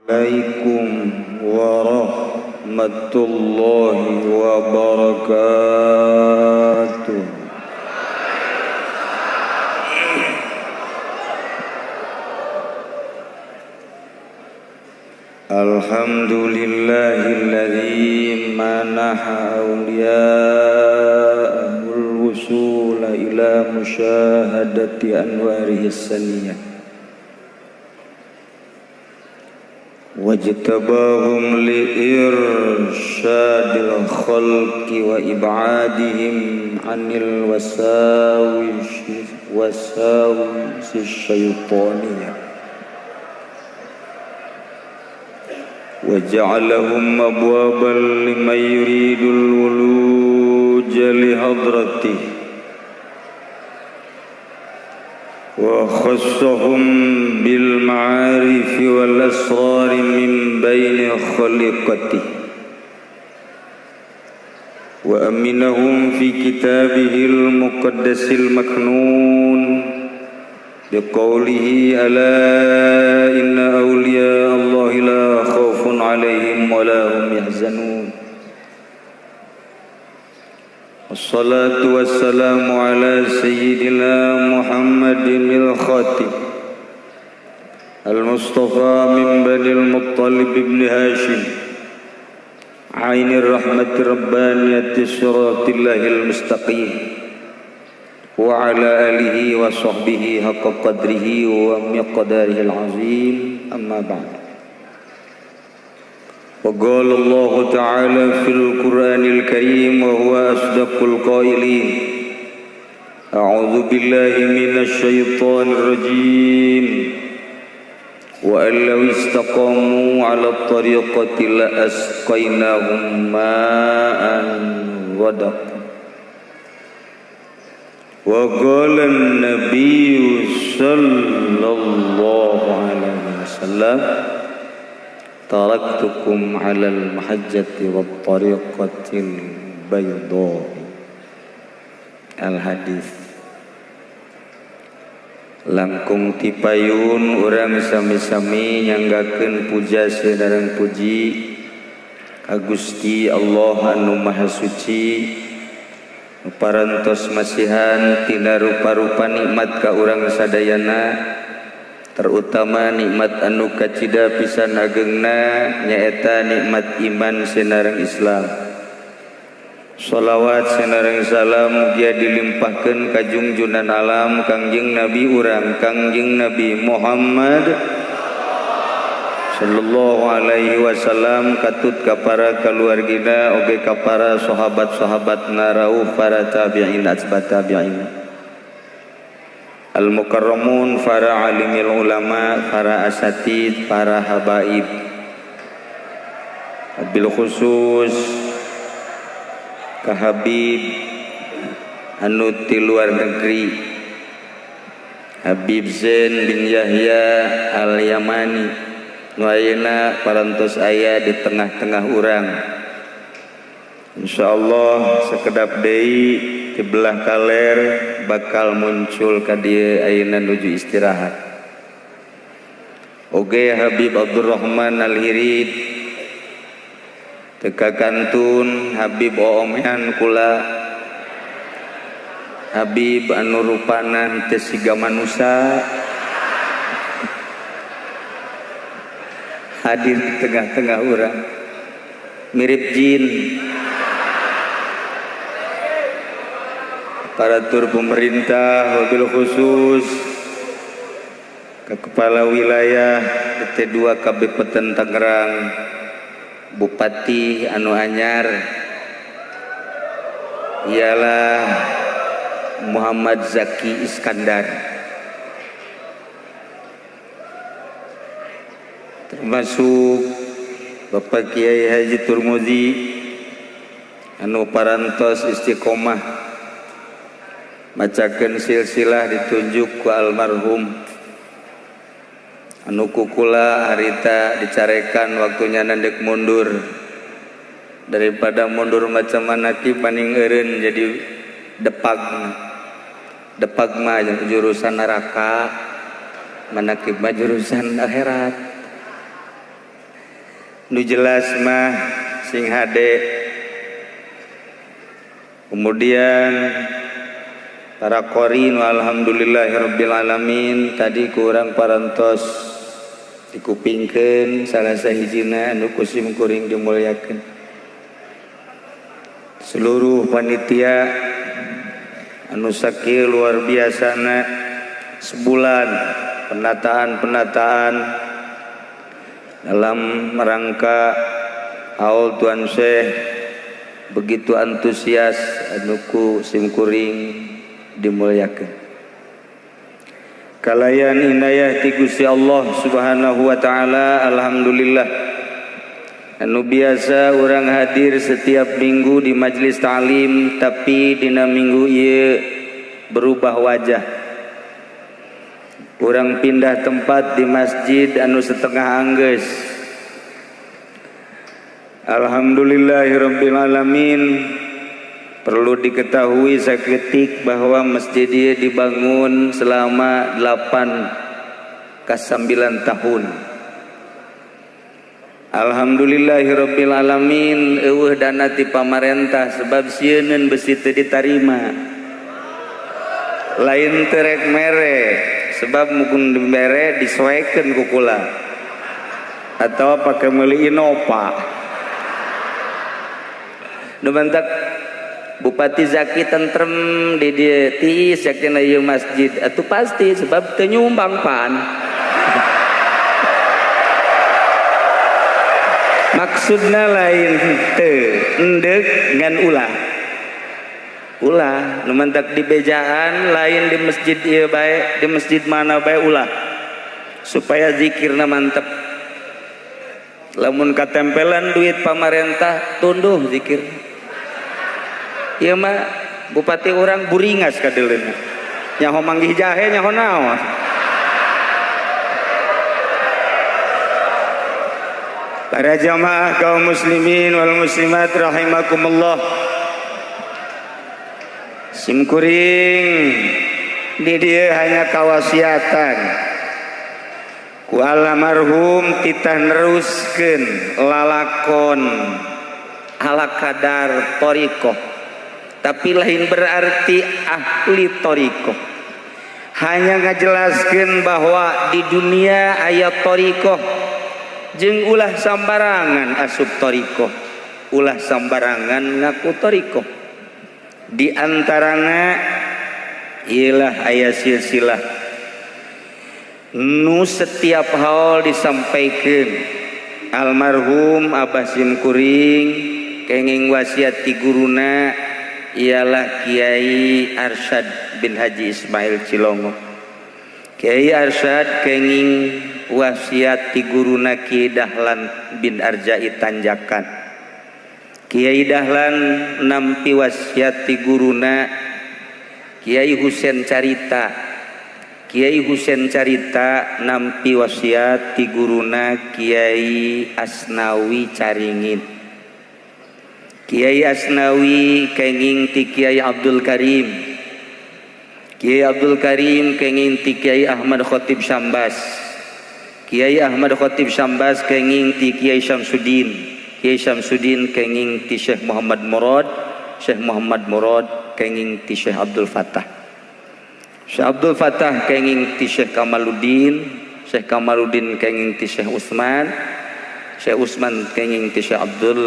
Assalamualaikum warahmatullahi wabarakatuh. Alhamdulillahilladzi manaha awliya'ahul wusula ila musyahadati anwarihi saniyah wajtabahum liirsyadil khalqi wa ibadihim anil wasawisi syaitaniyah wa ja'alahum abwaban liman yuridul wuluja li hadratihi wa khassahum bil ma'arif wal asrar min baini khaliqatihi wa aminahum fi kitabihil muqaddasil maknun biqawlihi ala inna awliya Allahi la khawfun alaihim wa la hum yahzanun. Wassalatu wassalamu ala sayyidina Muhammadin al-Khatib al-Mustafa min Banil Muttalib ibn Hashim Ainir rahmati rabbaniyati siratillahil mustaqim wa ala alihi wa sahbihi haqqa qadrihi wa miqdarihil azim. Amma ba'd. وقال الله تعالى في القرآن الكريم وهو أصدق القائلين أعوذ بالله من الشيطان الرجيم وأن لو استقاموا على الطريقة لأسقيناهم ماء غدقا. وقال النبي صلى الله عليه وسلم taraktukum alal mahajjati wat tariqatil bayda. Al hadis. Langkung tipayun urang sami-sami nyanggakeun puja sareng puji ka Gusti Allah anu Maha Suci parantos masihan tina rupa-rupa nikmat ka urang sadayana, terutama nikmat anu kacida pisan agengna nyaeta nikmat iman sinareng Islam. Sholawat sinareng salam mugia dilimpahkeun ka jungjunan alam Kangjeng Nabi urang Kangjeng Nabi Muhammad sallallahu alaihi wasallam katut ka para kaluargina oge ka para sahabat-sahabatna rauh para tabi'in atba tabi'in al-mukarramun, para alimil ulama, para asatid, para habaib, bil khusus ka Habib anu ti luar negeri, Habib Zain bin Yahya al-Yamani nu ayeuna parantos aya di tengah-tengah urang. Insyaallah sekedap deui di belah kaler bakal muncul ka dieu ayeuna nuju istirahat. Oge Habib Abdurrahman Al-Hirid teka kantun Habib oomean kula Habib anu rupana teu siga manusa hadir di tengah-tengah urang mirip jin. Aparatur pemerintah wabil khusus ke kepala wilayah DT2 Kabupaten Tangerang Bupati anu anyar ialah Muhammad Zaki Iskandar, termasuk Bapak Kiai Haji Turmuzi anu parantos istiqomah macakeun silsilah ditunjuk ku almarhum anu kukula harita dicarekan waktunya nandek mundur. Daripada mundur macam mana ki paning eureun jadi depag depag mah jurusan neraka, manakib mah jurusan akhirat. Nu jelas mah sing hade. Kemudian para qorin alhamdulillahirabbil alamin tadi kurang parantos dikupingkeun salah sahijina anu ku sim kuring dimuliakeun. Seluruh panitia anu sakieu luar biasana sebulan penataan-penataan dalam rangka haul Tuan Syekh begitu antusias anu ku sim kuring dimuliakeun. Kalayan inayah ti Gusti Allah Subhanahu wa taala, alhamdulillah anu biasa urang hadir setiap minggu di majelis ta'lim, tapi dina minggu ieu berubah wajah. Urang pindah tempat di masjid anu setengah anggeus. Alhamdulillahirabbil alamin. Perlu diketahui saketik bahwa masjid ieu dibangun selama 8 ke 9 tahun. Alhamdulillahirabbil alamin eueuh dana ti pamarentah sebab sieuneun besi teu ditarima. Lain terek mere sebab mungkin dibere disoekeun ku kula atau pakai meuli Innova. Nu bantak Bupati Zaki tentrem di dieu tiis yakin ieu masjid atuh pasti sebab teu nyumbang pan. Maksudna lain teu endek ngan ulah. Ulah nu mantak di bejaan lain di masjid ieu bae, di masjid mana bae ulah. Supaya zikirna mantep. Lamun katempelan duit pamarentah tunduh zikir. Ieu mah bupati urang buringas kadeuleuna. Nyaho manggih jahe nyaho naon. Para jamaah kaum muslimin wal muslimat rahimakumullah. Sim kuring di dieu hanya kawasiatan. Ku almarhum titah neruskeun lalakon ala kadar thariqah. Tapi lain berarti ahli thariqah. Hanya ngajelaskeun bahwa di dunia aya thariqah jeung ulah sambarangan asup thariqah, ulah sambarangan ngaku thariqah. Di antarana ialah aya silsilah nu setiap haul disampaikan almarhum Abah sim kuring kenging wasiat ti guruna ialah Kiai Arsyad bin Haji Ismail Cilongo. Kiai Arsyad kenging wasiat ti guruna Kiai Dahlan bin Arjai Tanjakan. Kiai Dahlan nampi wasiat ti guruna Kiai Husen Carita. Kiai Husen Carita nampi wasiat ti guruna Kiai Asnawi Caringin. Kiai Asnawi kenging ti Kiai Abdul Karim. Kiai Abdul Karim kenging ti Kiai Ahmad Khatib Syambas. Kiai Ahmad Khatib Syambas kenging ti Kiai Syamsuddin. Kiai Syamsuddin kenging ti Syekh Muhammad Murad. Syekh Muhammad Murad kenging ti Syekh Abdul Fattah. Syekh Abdul Fattah kenging ti Syekh Kamaluddin. Syekh Kamaluddin kenging ti Syekh Utsman. Syekh Utsman kenging ti Syekh Abdul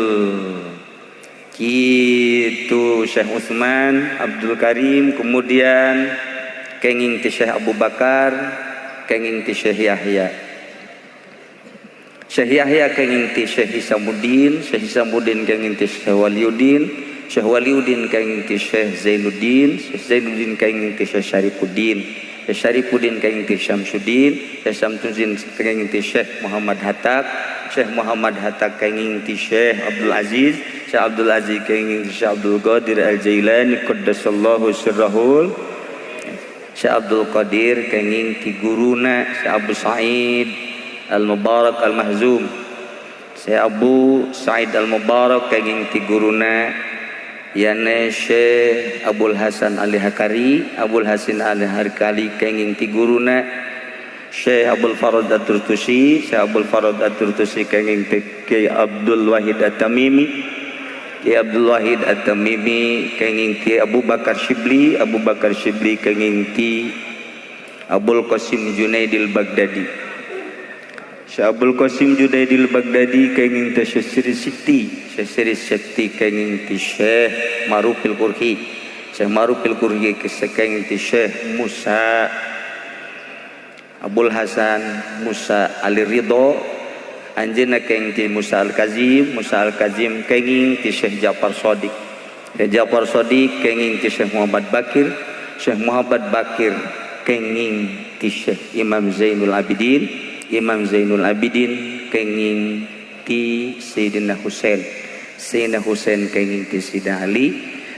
kitu Syekh Utsman Abdul Karim, kemudian kenging ti Syekh Abu Bakar, kenging ti Syekh Yahya. Syekh Yahya kenging ti Syekh Hisamuddin, Syekh Hisamuddin kenging ti Syekh Waliuddin, Syekh Waliuddin kenging ti Syekh Zainuddin, Syekh Zainuddin kenging ti Syekh Syarifuddin, Syekh Syarifuddin kenging ti Syamsuddin, Syekh Syamsuddin kenging ti Syekh Muhammad Hatta, Syekh Muhammad Hatta kenging ti Syekh Abdul Aziz, Syekh Abdul Aziz kenging ti Syekh Abdul Qadir Al-Jailani qaddasallahu sirrahul, Syekh Abdul Qadir kenging ti guruna Syekh Abu Sa'id Al-Mubarak Al-Mahzum, Syekh Abu Sa'id Al-Mubarak kenging ti guruna yane Syekh Abul Hasan Ali Hakari, Abul Hasan Ali Hakari kenging ti guruna Syekh Abdul Farad At-Turtusi, Syekh Abdul Farad At-Turtusi kenging Kiai Abdul Wahid At-Tamimi, Kiai Abdul Wahid At-Tamimi kenging Kiai Abu Bakar Shibli, Abu Bakar Shibli kenging Ki Abul Qasim Junaidil Baghdadi, Syekh Abul Qasim Junaidil Baghdadi kenging teh Syekh Siri Siti, Syekh Siri Siti kenging ti Syekh Marufil Qurhi, Syekh Marufil Qurhi kenging ti Syekh Musa Abul Hasan Musa Ali Ridho, anjeunna kenging ti Musa Al-Kazim, Musa Al-Kazim kenging ti Syekh Ja'far Shadiq, Syekh Ja'far Shadiq kenging ti Syekh Muhammad Bakir, Syekh Muhammad Bakir kenging ti Syekh Imam Zainul Abidin, Imam Zainul Abidin kenging ti Sayyidina Husain, Sayyidina Husain kenging ti Sayyidina Ali,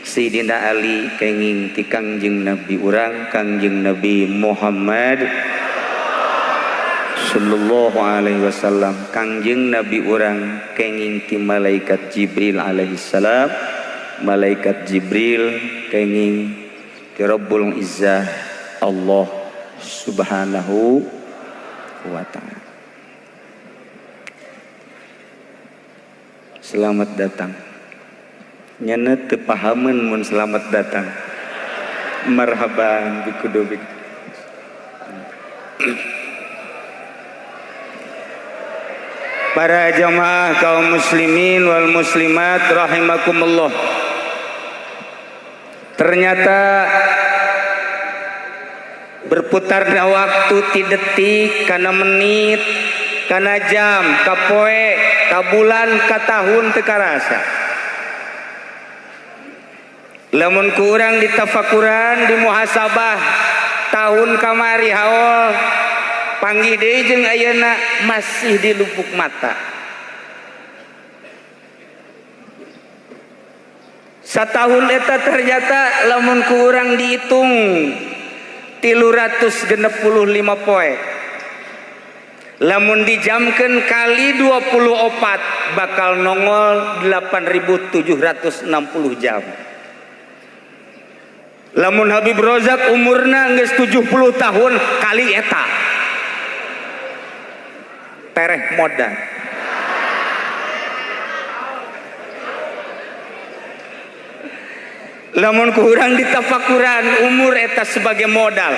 Sayyidina Ali kenging ti Kangjeng Nabi urang Kangjeng Nabi Muhammad sallallahu alaihi wasallam. Kangjeng Nabi urang kenging ti malaikat Jibril alaihi salam, malaikat Jibril kenging ti Rabbul Izzah Allah subhanahu wa ta'ala. Selamat datang. Nyana teu pahameun mun selamat datang. Marhaban bikudubik. Para jamaah kaum muslimin wal muslimat rahimakumullah. Ternyata berputarnya waktu ti detik kana menit kana jam ka poe ka bulan ka tahun teu karasa. Lamun ku urang ditafakuran di muhasabah tahun kamari haol panggih deui jeung ayeuna masih di lupuk mata. Satahun eta ternyata lamun ku urang dihitung 365 poe. Lamun dijamkeun kali 24 bakal nongol 8.760 jam. Lamun Habib Rozak umurna geus 70 tahun kali eta tereh modal. Lamun kurang ditafakuran umur eta sebagai modal.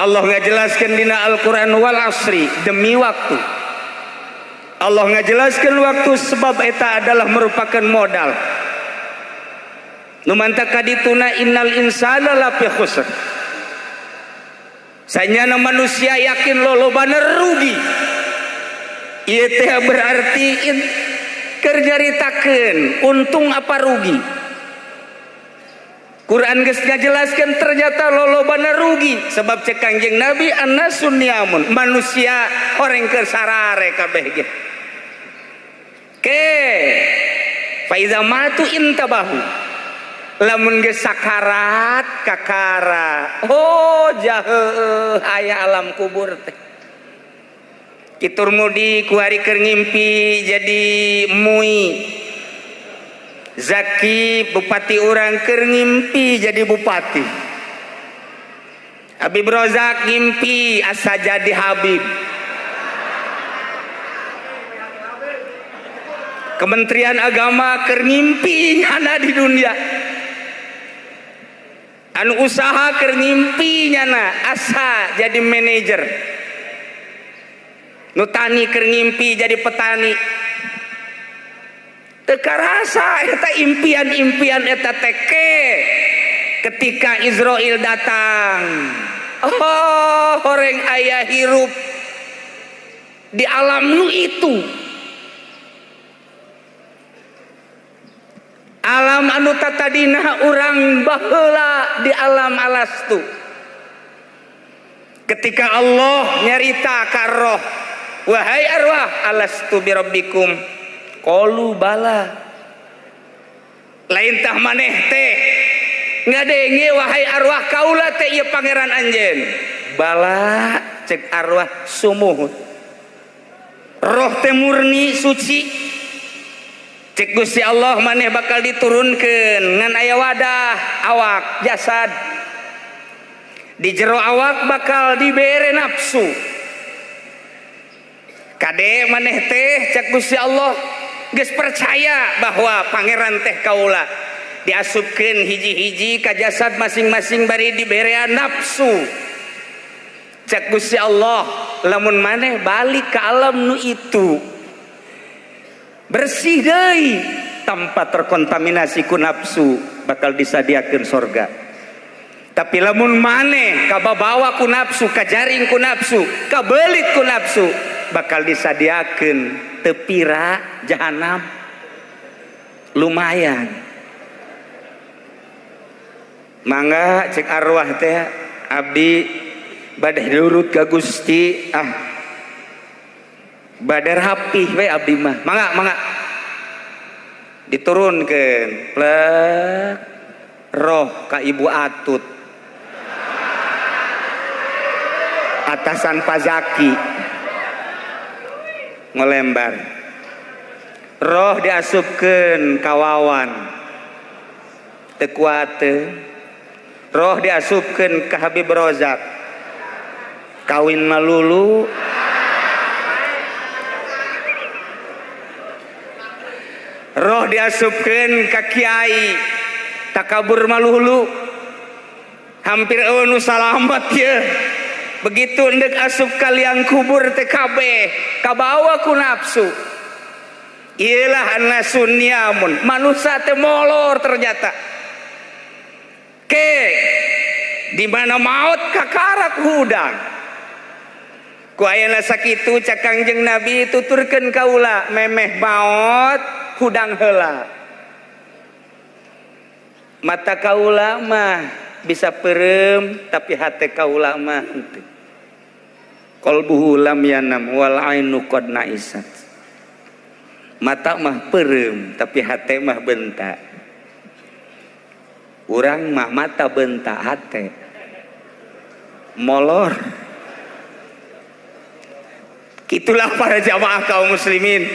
Allah ngajelaskeun dina Al-Qur'an wal asri, demi waktu. Allah ngajelaskeun waktu sebab eta adalah merupakan modal. Nu mantap kadituna innal insana lafi khusr. Sanyana manusia yakin lolobana rugi. Ieu teh berarti keur nyaritakeun untung apa rugi. Quran geus ngajelaskeun ternyata lolobana rugi sebab cek Kangjeng Nabi annasun niamun, manusia horeng keur sarare kabeh ge. Ke fa iza matu intabahu. Lamun geus sakarat kakara, oh jaheuh aya alam kubur teh. Kitur mudi kuari keur ngimpi jadi mui. Zaki bupati urang keur ngimpi jadi bupati. Habib Rozak ngimpi asa jadi Habib. Kementerian Agama keur ngimpi nyana di dunia. Anu usaha keur ngimpi nyana asa jadi manajer. Nu tani keur ngimpi jadi petani. Teu karasa eta impian-impian eta teke ketika Israel datang. Oh, horeng aya hirup di alam nu itu. Alam anu tatadina urang baheula di alam alastu. Ketika Allah nyarita ka roh, wahai arwah alastu birabbikum qalu bala. Lain tah maneh teh ngadenge wahai arwah kaula teh ieu pangeran anjeun. Bala cek arwah sumuhun. Roh teh murni suci. Cek Gusti Allah maneh bakal diturunkeun ngan aya wadah awak jasad. Di jero awak bakal dibere nafsu. Kade maneh teh cek Gusti Allah geus percaya bahwa pangeran teh kaula. Diasupkeun hiji-hiji ka jasad masing-masing bari diberean nafsu. Cek Gusti Allah lamun maneh balik ke alam nu itu bersih deui tanpa terkontaminasi ku nafsu bakal disadiakeun sorga. Tapi lamun maneh kababawa ku nafsu, kajaring ku nafsu, kabelit ku nafsu, bakal disadiakeun tepira jahanam. Lumayan. Mangga cek arwah teh abdi bade nurut ka Gusti, ah bade rapih we abdi mah. Mangga mangga. Diturunkeun plek roh ka Ibu Atut. Atasan Pazaki ngelembar roh diasupkeun ka Wawan teu kuateun, roh diasupkeun ka Habib Rozak kawin malulu, roh diasupkeun ka kiai takabur malulu, hampir eueuh nu salamet ye. Begitu ndek asup kaliang kubur TKB kabawa ku nafsu. Iyalah anasuniamun, manusia teh molor ternyata. Ke di mana maut kakarak hudang. Ku ayana sakitu cak Kangjeng Nabi tuturkeun kaula memeh maot hudang heula. Mata kaula mah bisa perem tapi hate kaula mah henteu. Qalbuhu lam yanam wal ainu qad naisat. Mata mah perem tapi hate mah bentak. Urang mah mata bentak hate molor. Itulah para jamaah kaum muslimin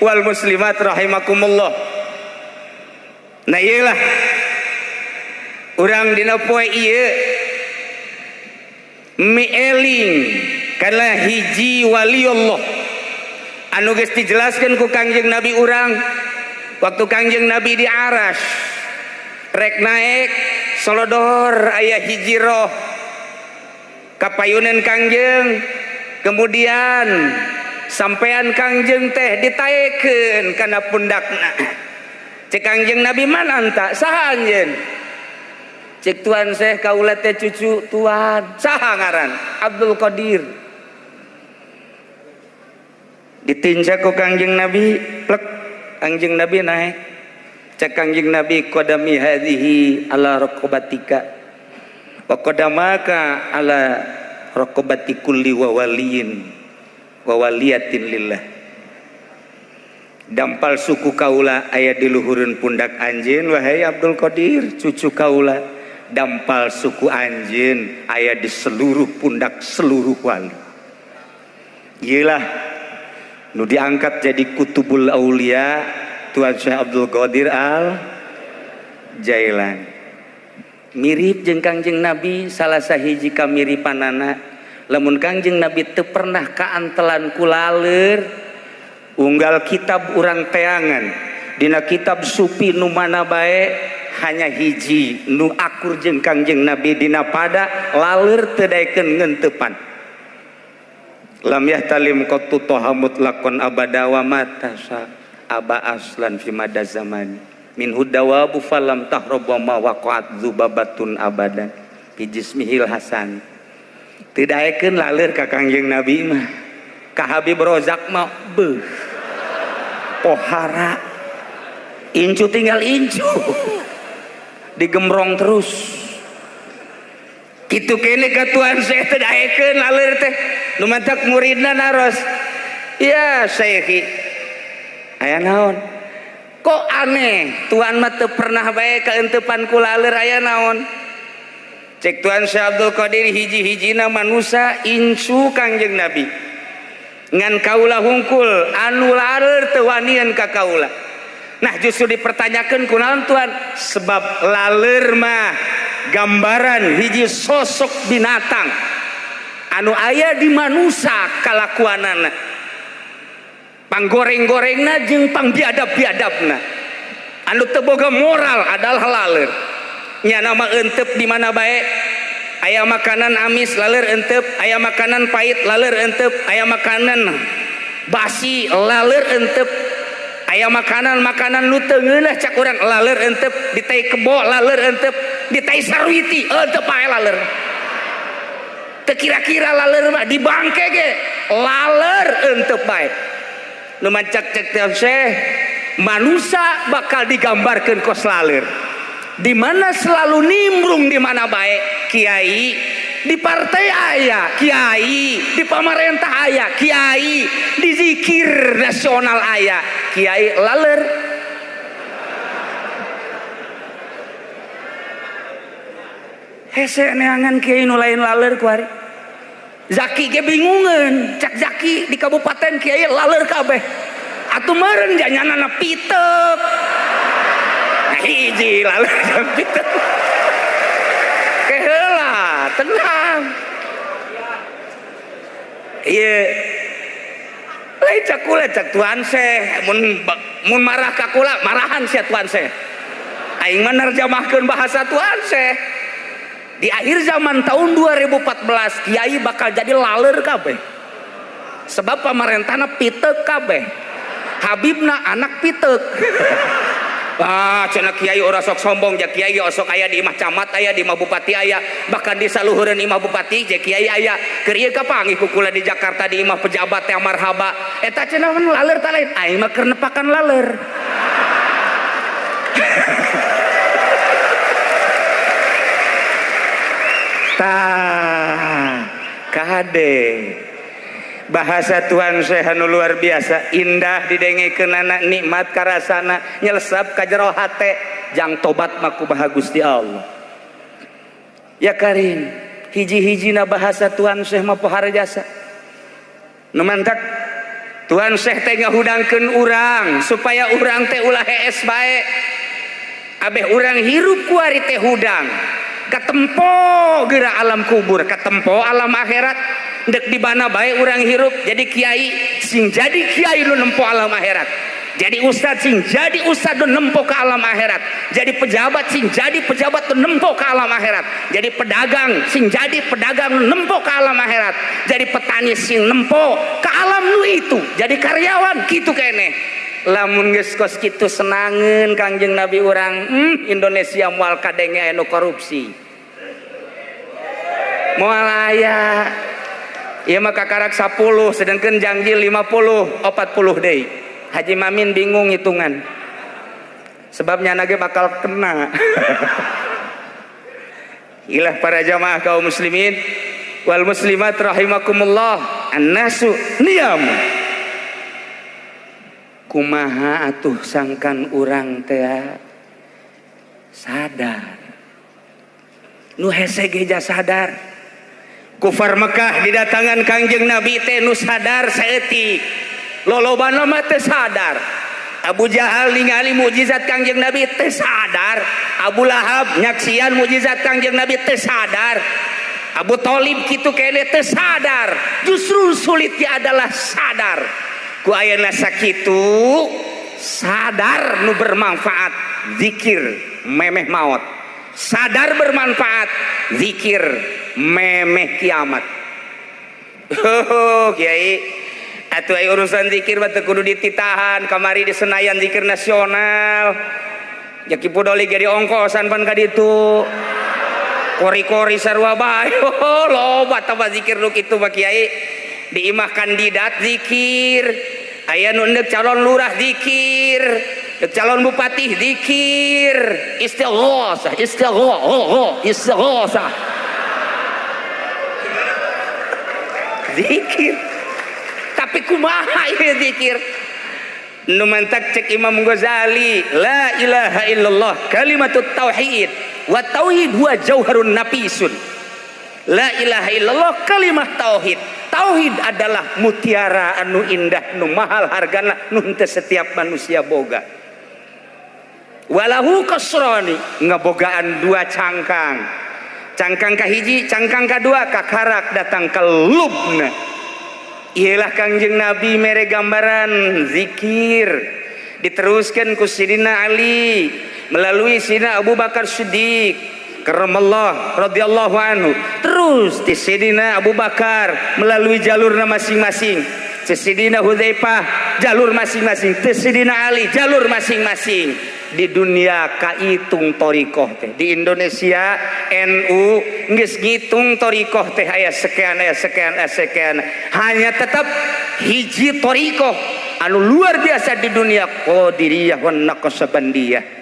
wal muslimat rahimakumullah. Nah iyalah urang dina poe ieu mieling kana hiji waliullah anu geus dijelaskeun ku Kangjeng Nabi urang waktu Kangjeng Nabi di aras rek naek solodor aya hiji roh kapayunan Kangjeng, kemudian sampean Kangjeng teh ditaekeun kana pundakna. Cek Kangjeng Nabi man anta saha anjeun? Cek tuan seh kaula teh cucu tuan. Saha ngaran? Abdul Qadir. Ditinjak ku Kangjeng Nabi, plek Kangjeng Nabi naik. Cek Kangjeng Nabi qadami hadhihi ala raqabatika wa qadamaka ala raqabati kulli wa waliyin wa waliyatin lillah. Dampal suku kaula aya di luhureun pundak anjeun wahai Abdul Qadir cucu kaula. Dampal suku anjeun aya di seluruh pundak seluruh wali. Iyalah nu diangkat jadi kutubul aulia Tuan Syekh Abdul Qadir Al Jailani. Mirip jeung Kangjeng Nabi salah sahiji kamiripanana. Lamun Kangjeng Nabi teu pernah kaantelan ku laleur unggal kitab urang teangan dina kitab sufi nu mana bae hanya hiji nu akur jeung Kangjeng Nabi dina pada laleur teu daekeun ngenteupan. Lam yahtalim qattu toha mutlaqan abada wa matasa aba aslan fi mada zamani min hudawabu falam tahrab wa ma waqa'at dzubabatun abadan fi jismihil hasan. Teu daekeun laleur ka Kangjeng Nabi mah. Ka Habib Rozak mah beuh pohara incu tinggal incu digemrong terus. Kitu kene ka Tuan Syekh teu daekeun laleur teh. Nu mantak muridna naros, ya Syekhi aya naon? Kok aneh Tuan mah teu pernah bae kaenteupan ku laleur aya naon? Cek Tuan Syekh Abdul Qadir hiji-hijina manusa incu Kangjeng Nabi. Ngan kaula hungkul anu laleur teu wanian ka kaula. Nah justru dipertanyakan kunaon Tuan? Sebab laleur mah gambaran hiji sosok binatang anu aya di manusa kalakuanana panggoreng-gorengna jeung pangbiadab-biadabna anu teu boga moral adalah laler. Nya nama entep di mana bae, aya makanan amis laler entep, aya makanan pahit laler entep, aya makanan basi laler entep, aya makanan-makanan nu teu ngeunah cak urang laler entep, di tai kebo laler entep, di tai sarwiti entep bae laler. Teu kira-kira laler mah di bangke ge laler entep bae. Nu mancak cek teh Syekh, manusia bakal digambarkeun kos laler. Di mana selalu nimbrung di mana bae, kiai di partai aya, kiai di pamarentah aya, kiai di zikir nasional aya, kiai laler. Hese neangan kiai nu lain laler kuari. Zaki ge bingungeun, cak Zaki di kabupaten kiai laler kabeh. Atuh meureun janyanana pitek. Hiji laler pitek. Keheula, tenang. Ieu lain cak kula cak Tuan Syekh, mun marah ka kula marahan sia Tuan Syekh. Aing mah nerjemahkeun bahasa Tuan Syekh. Di akhir zaman tahun 2014 kiai bakal jadi laler kabeh. Sebab pamarentahna pitek kabeh. Habibna anak pitek. Ah, cenah kiai ora sok sombong, ja kiai osok aya di imah camat aya, di imah bupati aya, bahkan di saluhureun imah bupati ja kiai aya. Keur ieu kapanggih ku kula di Jakarta di imah pejabat teh marhaba. Eta cenah laler ta lain, aing mah keur nepakan laler. Tah, kade. Bahasa Tuhan Syekh anu luar biasa indah didengekeunana, nikmat karasana, nyelesap ka jero hate, jang tobat mah kumaha Gusti Allah. Ya Karim, hiji-hijina bahasa Tuhan Syekh mah pohara jasa. Nu mantak Tuhan Syekh teh ngahudangkeun urang supaya urang teh ulah hees bae. Abeh urang hirup kuari teh hudang. Katempo geura alam kubur, katempo alam akhirat. Dek di mana bae urang hirup jadi kiai sing jadi kiai nu nempo alam akhirat, jadi ustad sing jadi ustad nu nempo ke alam akhirat, jadi pejabat sing jadi pejabat nu nempo ke alam akhirat, jadi pedagang sing jadi pedagang nu nempo ke alam akhirat, jadi petani sing nempo ke alam nu itu, jadi karyawan kitu keneh. Lamun geus kos kitu senangeun Kangjeng Nabi urang, Indonesia moal kadenge anu korupsi, moal aya. Ieu mah kakarak 10 sedangkan janji 50 40 deui. Haji Mamin bingung hitungan. Sebabnya nage bakal kena. Ilah para jamaah kaum muslimin wal muslimat rahimakumullah, annasu niyam. Kumaha atuh sangkan urang teh sadar. Nu hese ge sadar. Kufar Mekah didatangan Kangjeng Nabi teh nu sadar saeutik. Lolobana mah teu sadar. Abu Jahal ningali mukjizat Kangjeng Nabi teu sadar. Abu Lahab nyaksian mukjizat Kangjeng Nabi teu sadar. Abu Thalib kitu keneh teu sadar. Justru sulitnya adalah sadar. Ku ayeuna sakitu sadar nu bermanfaat zikir memeh maot. Sadar bermanfaat zikir memeh kiamat. Oh, kiai, atuh aya urusan zikir mah teu kudu dititahan kamari di Senayan zikir nasional. Ya Ki Pudoli ge diongkosan pan ka ditu. Kori-kori sarua bae. Oh, loba tah zikir nu kitu mah kiai. Di imah kandidat zikir, aya nu endek calon lurah zikir, endek calon bupati zikir, istighosah, istighosah, istighosah. Zikir. Tapi kumaha ieu zikir? Nu mantak cek Imam Ghazali, la ilaha illallah kalimatut tauhid wa tauhid huwa jauharun nafisun. La ilaha illallah kalimah tauhid. Tauhid adalah mutiara anu indah, nu mahal hargana, nu henteu setiap manusia boga. Walahu kasrani ngebogaan dua cangkang. Cangkang kahiji, cangkang kadua kakarak datang ke lubna. Iyalah Kangjeng Nabi mere gambaran zikir diteruskan ku Sidina Ali melalui Sidina Abu Bakar Siddiq karramallah radhiyallahu anhu, terus di Sidina Abu Bakar melalui jalurna masing-masing, Sidina Hudzaifah jalur masing-masing, Sidina Ali jalur masing-masing. Di dunia kaitung thariqah teh, di Indonesia NU geus ngitung thariqah teh aya sekian aya sekian aya sekian, hanya tetap hiji thariqah anu luar biasa di dunia, Qadiriyah wan Naqsabandiyah.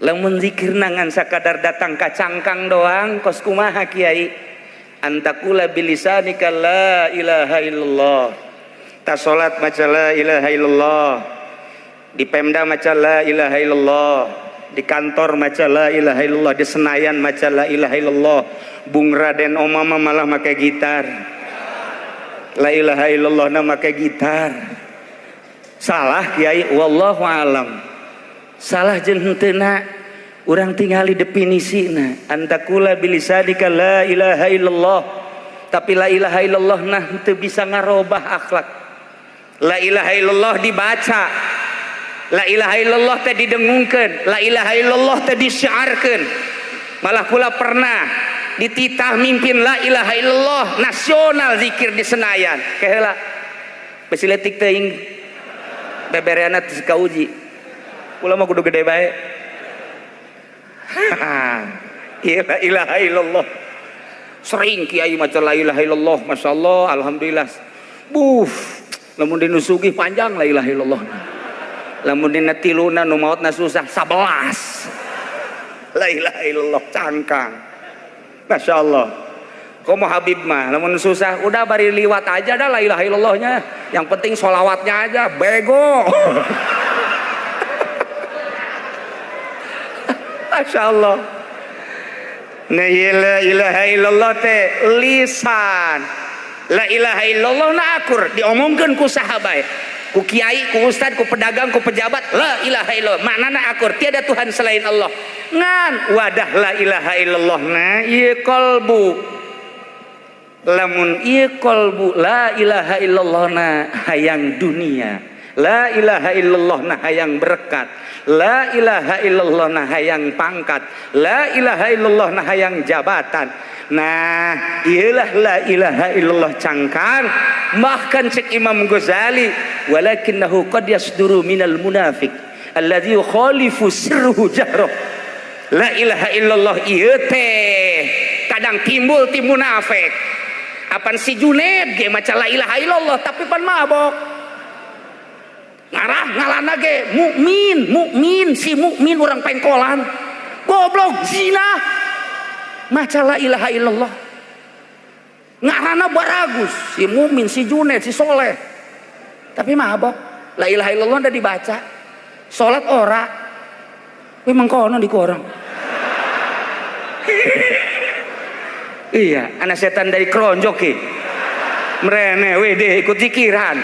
Lamun zikir ngan sakadar datang ka cangkang doang kos kumaha kiai, antakula bilisanika la ilaha illallah, ta salat maca la ilaha illallah, di Pemda maca la ilaha illallah, di kantor maca la ilaha illallah, di Senayan maca la ilaha illallah. Bung Raden Omama malah make gitar, la ilaha illallah na make gitar. Salah kiai, wallahu alam. Salah jeung henteu na, urang tingali definisina. Antakula bilisanika la ilaha illallah, tapi la ilaha illallah nah henteu bisa ngarobah akhlak. La ilaha illallah dibaca, la ilaha illallah teh didengungkeun, la ilaha illallah teh disiarkeun. Malah kula pernah dititah mimpin la ilaha illallah nasional zikir di Senayan. Keheula besi leutik teuing bebereana teu kauji. Kula mah kudu gede bae. La ilaha illallah. Sering kiai maca la ilaha illallah, masyaallah, alhamdulillah. Buh, lamun dinu sugih panjang la ilaha illallah. Lamun dina tiluna nu maotna susah 11. La ilaha illallah cangkang. Masyaallah. Komo Habib mah lamun susah udah bari liwat aja dah la ilaha illallahnya. Yang penting sholawatnya aja, bego. Masyaallah. Nah, la ilaha illallah teh lisan. La ilaha illallah na akur diomongkeun ku sahabat, ku kiai, ku ustad, ku pedagang, ku pejabat, la ilaha illallah maknana akur, tiada Tuhan selain Allah. Ngan wadah la ilaha illallah na ieu qalbu. Lamun ieu qalbu la ilaha illallah na hayang dunia, la ilaha illallah na hayang berkat, la ilaha illallah na hayang pangkat, la ilaha illallah na hayang jabatan. Nah, iyalah la ilaha illallah cangkang. Bahkan cek Imam Ghazali, walakinnahu qad yasduru minal munafiq alladzi yukhalifu sirruhu jahroh. La ilaha illallah ieu teh kadang timbul ti munafik. Apan si Juned ge maca la ilaha illallah tapi pan mabok. Ngarah ngalana ge mukmin, mukmin si mukmin urang pengkolan. Goblok zina. Maca la ilaha illallah. Ngarana baragus si mukmin, si Juned, si soleh. Tapi mabok. La ilaha illallah udah dibaca. Salat ora. Kuwi mengkono di korang. Iya, anak setan dari keronjok ki. Merene wede ikut zikiran.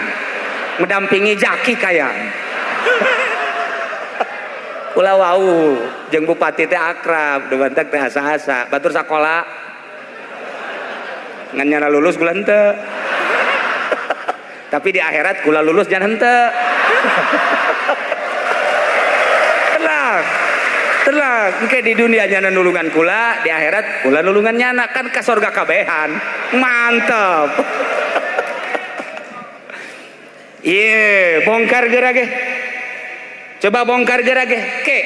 Mendampingi jaki kaya. Kula wau jeung bupati teh akrab, debantak teh asa-asa, batur sakola. Ngan nyana lulus kula henteu. Tapi di akhirat kula lulus jangan henteu. Tenang. Tenang, engke di dunia nyana nulungan kula, di akhirat kula nulungan nyana, kan ka sorga kabehan. Mantap. Iya, bongkar geura ge. Coba bongkar geura ge. Ke,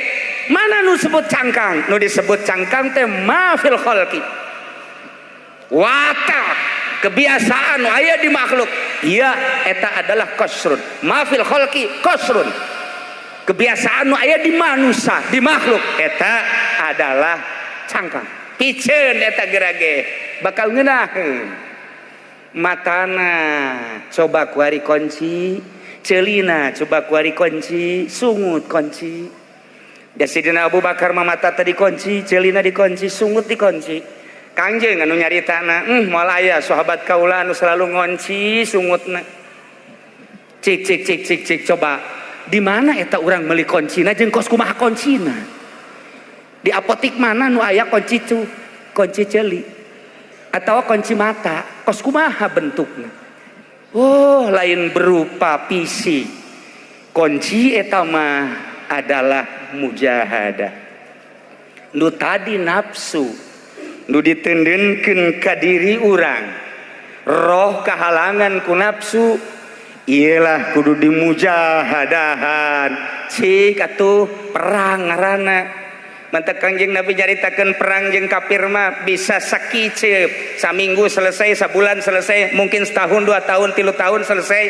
mana nu sebut cangkang? Nu disebut cangkang teh ma fil khalqi. Watak, kebiasaan nu aya di makhluk. Iya, eta adalah qasrun. Ma fil khalqi qasrun. Kebiasaan nu aya di manusia, di makhluk eta adalah cangkang. Piceun eta geura ge bakal ngeunaheun. Matana coba kuari kunci, celina coba kuari kunci, sungut kunci. Da Sidina Abu Bakar mah mata tadi kunci, celina dikunci, sungut dikunci. Kangjeng anu nyaritana, moal aya sahabat kaula anu selalu ngonci sungutna. Cik cik cik cik cik coba. Di mana eta urang meuli kuncina jeung kos kumaha kuncina? Di apotik mana nu aya kunci kunci ceuli atau kunci mata, kos kumaha bentukna? Oh, lain berupa fisik. Kunci eta mah adalah mujahadah. Nu tadi nafsu nu ditendenkeun ka diri urang, roh kahalangan ku nafsu, iyalah kudu dimujahadahan. Cik atuh perang ngaranna. Mantak Kangjeng Nabi nyaritakeun perang jeung kafir mah bisa sakiceup, saminggu selesai, sabulan selesai, mungkin setahun, 2 tahun, 3 tahun selesai.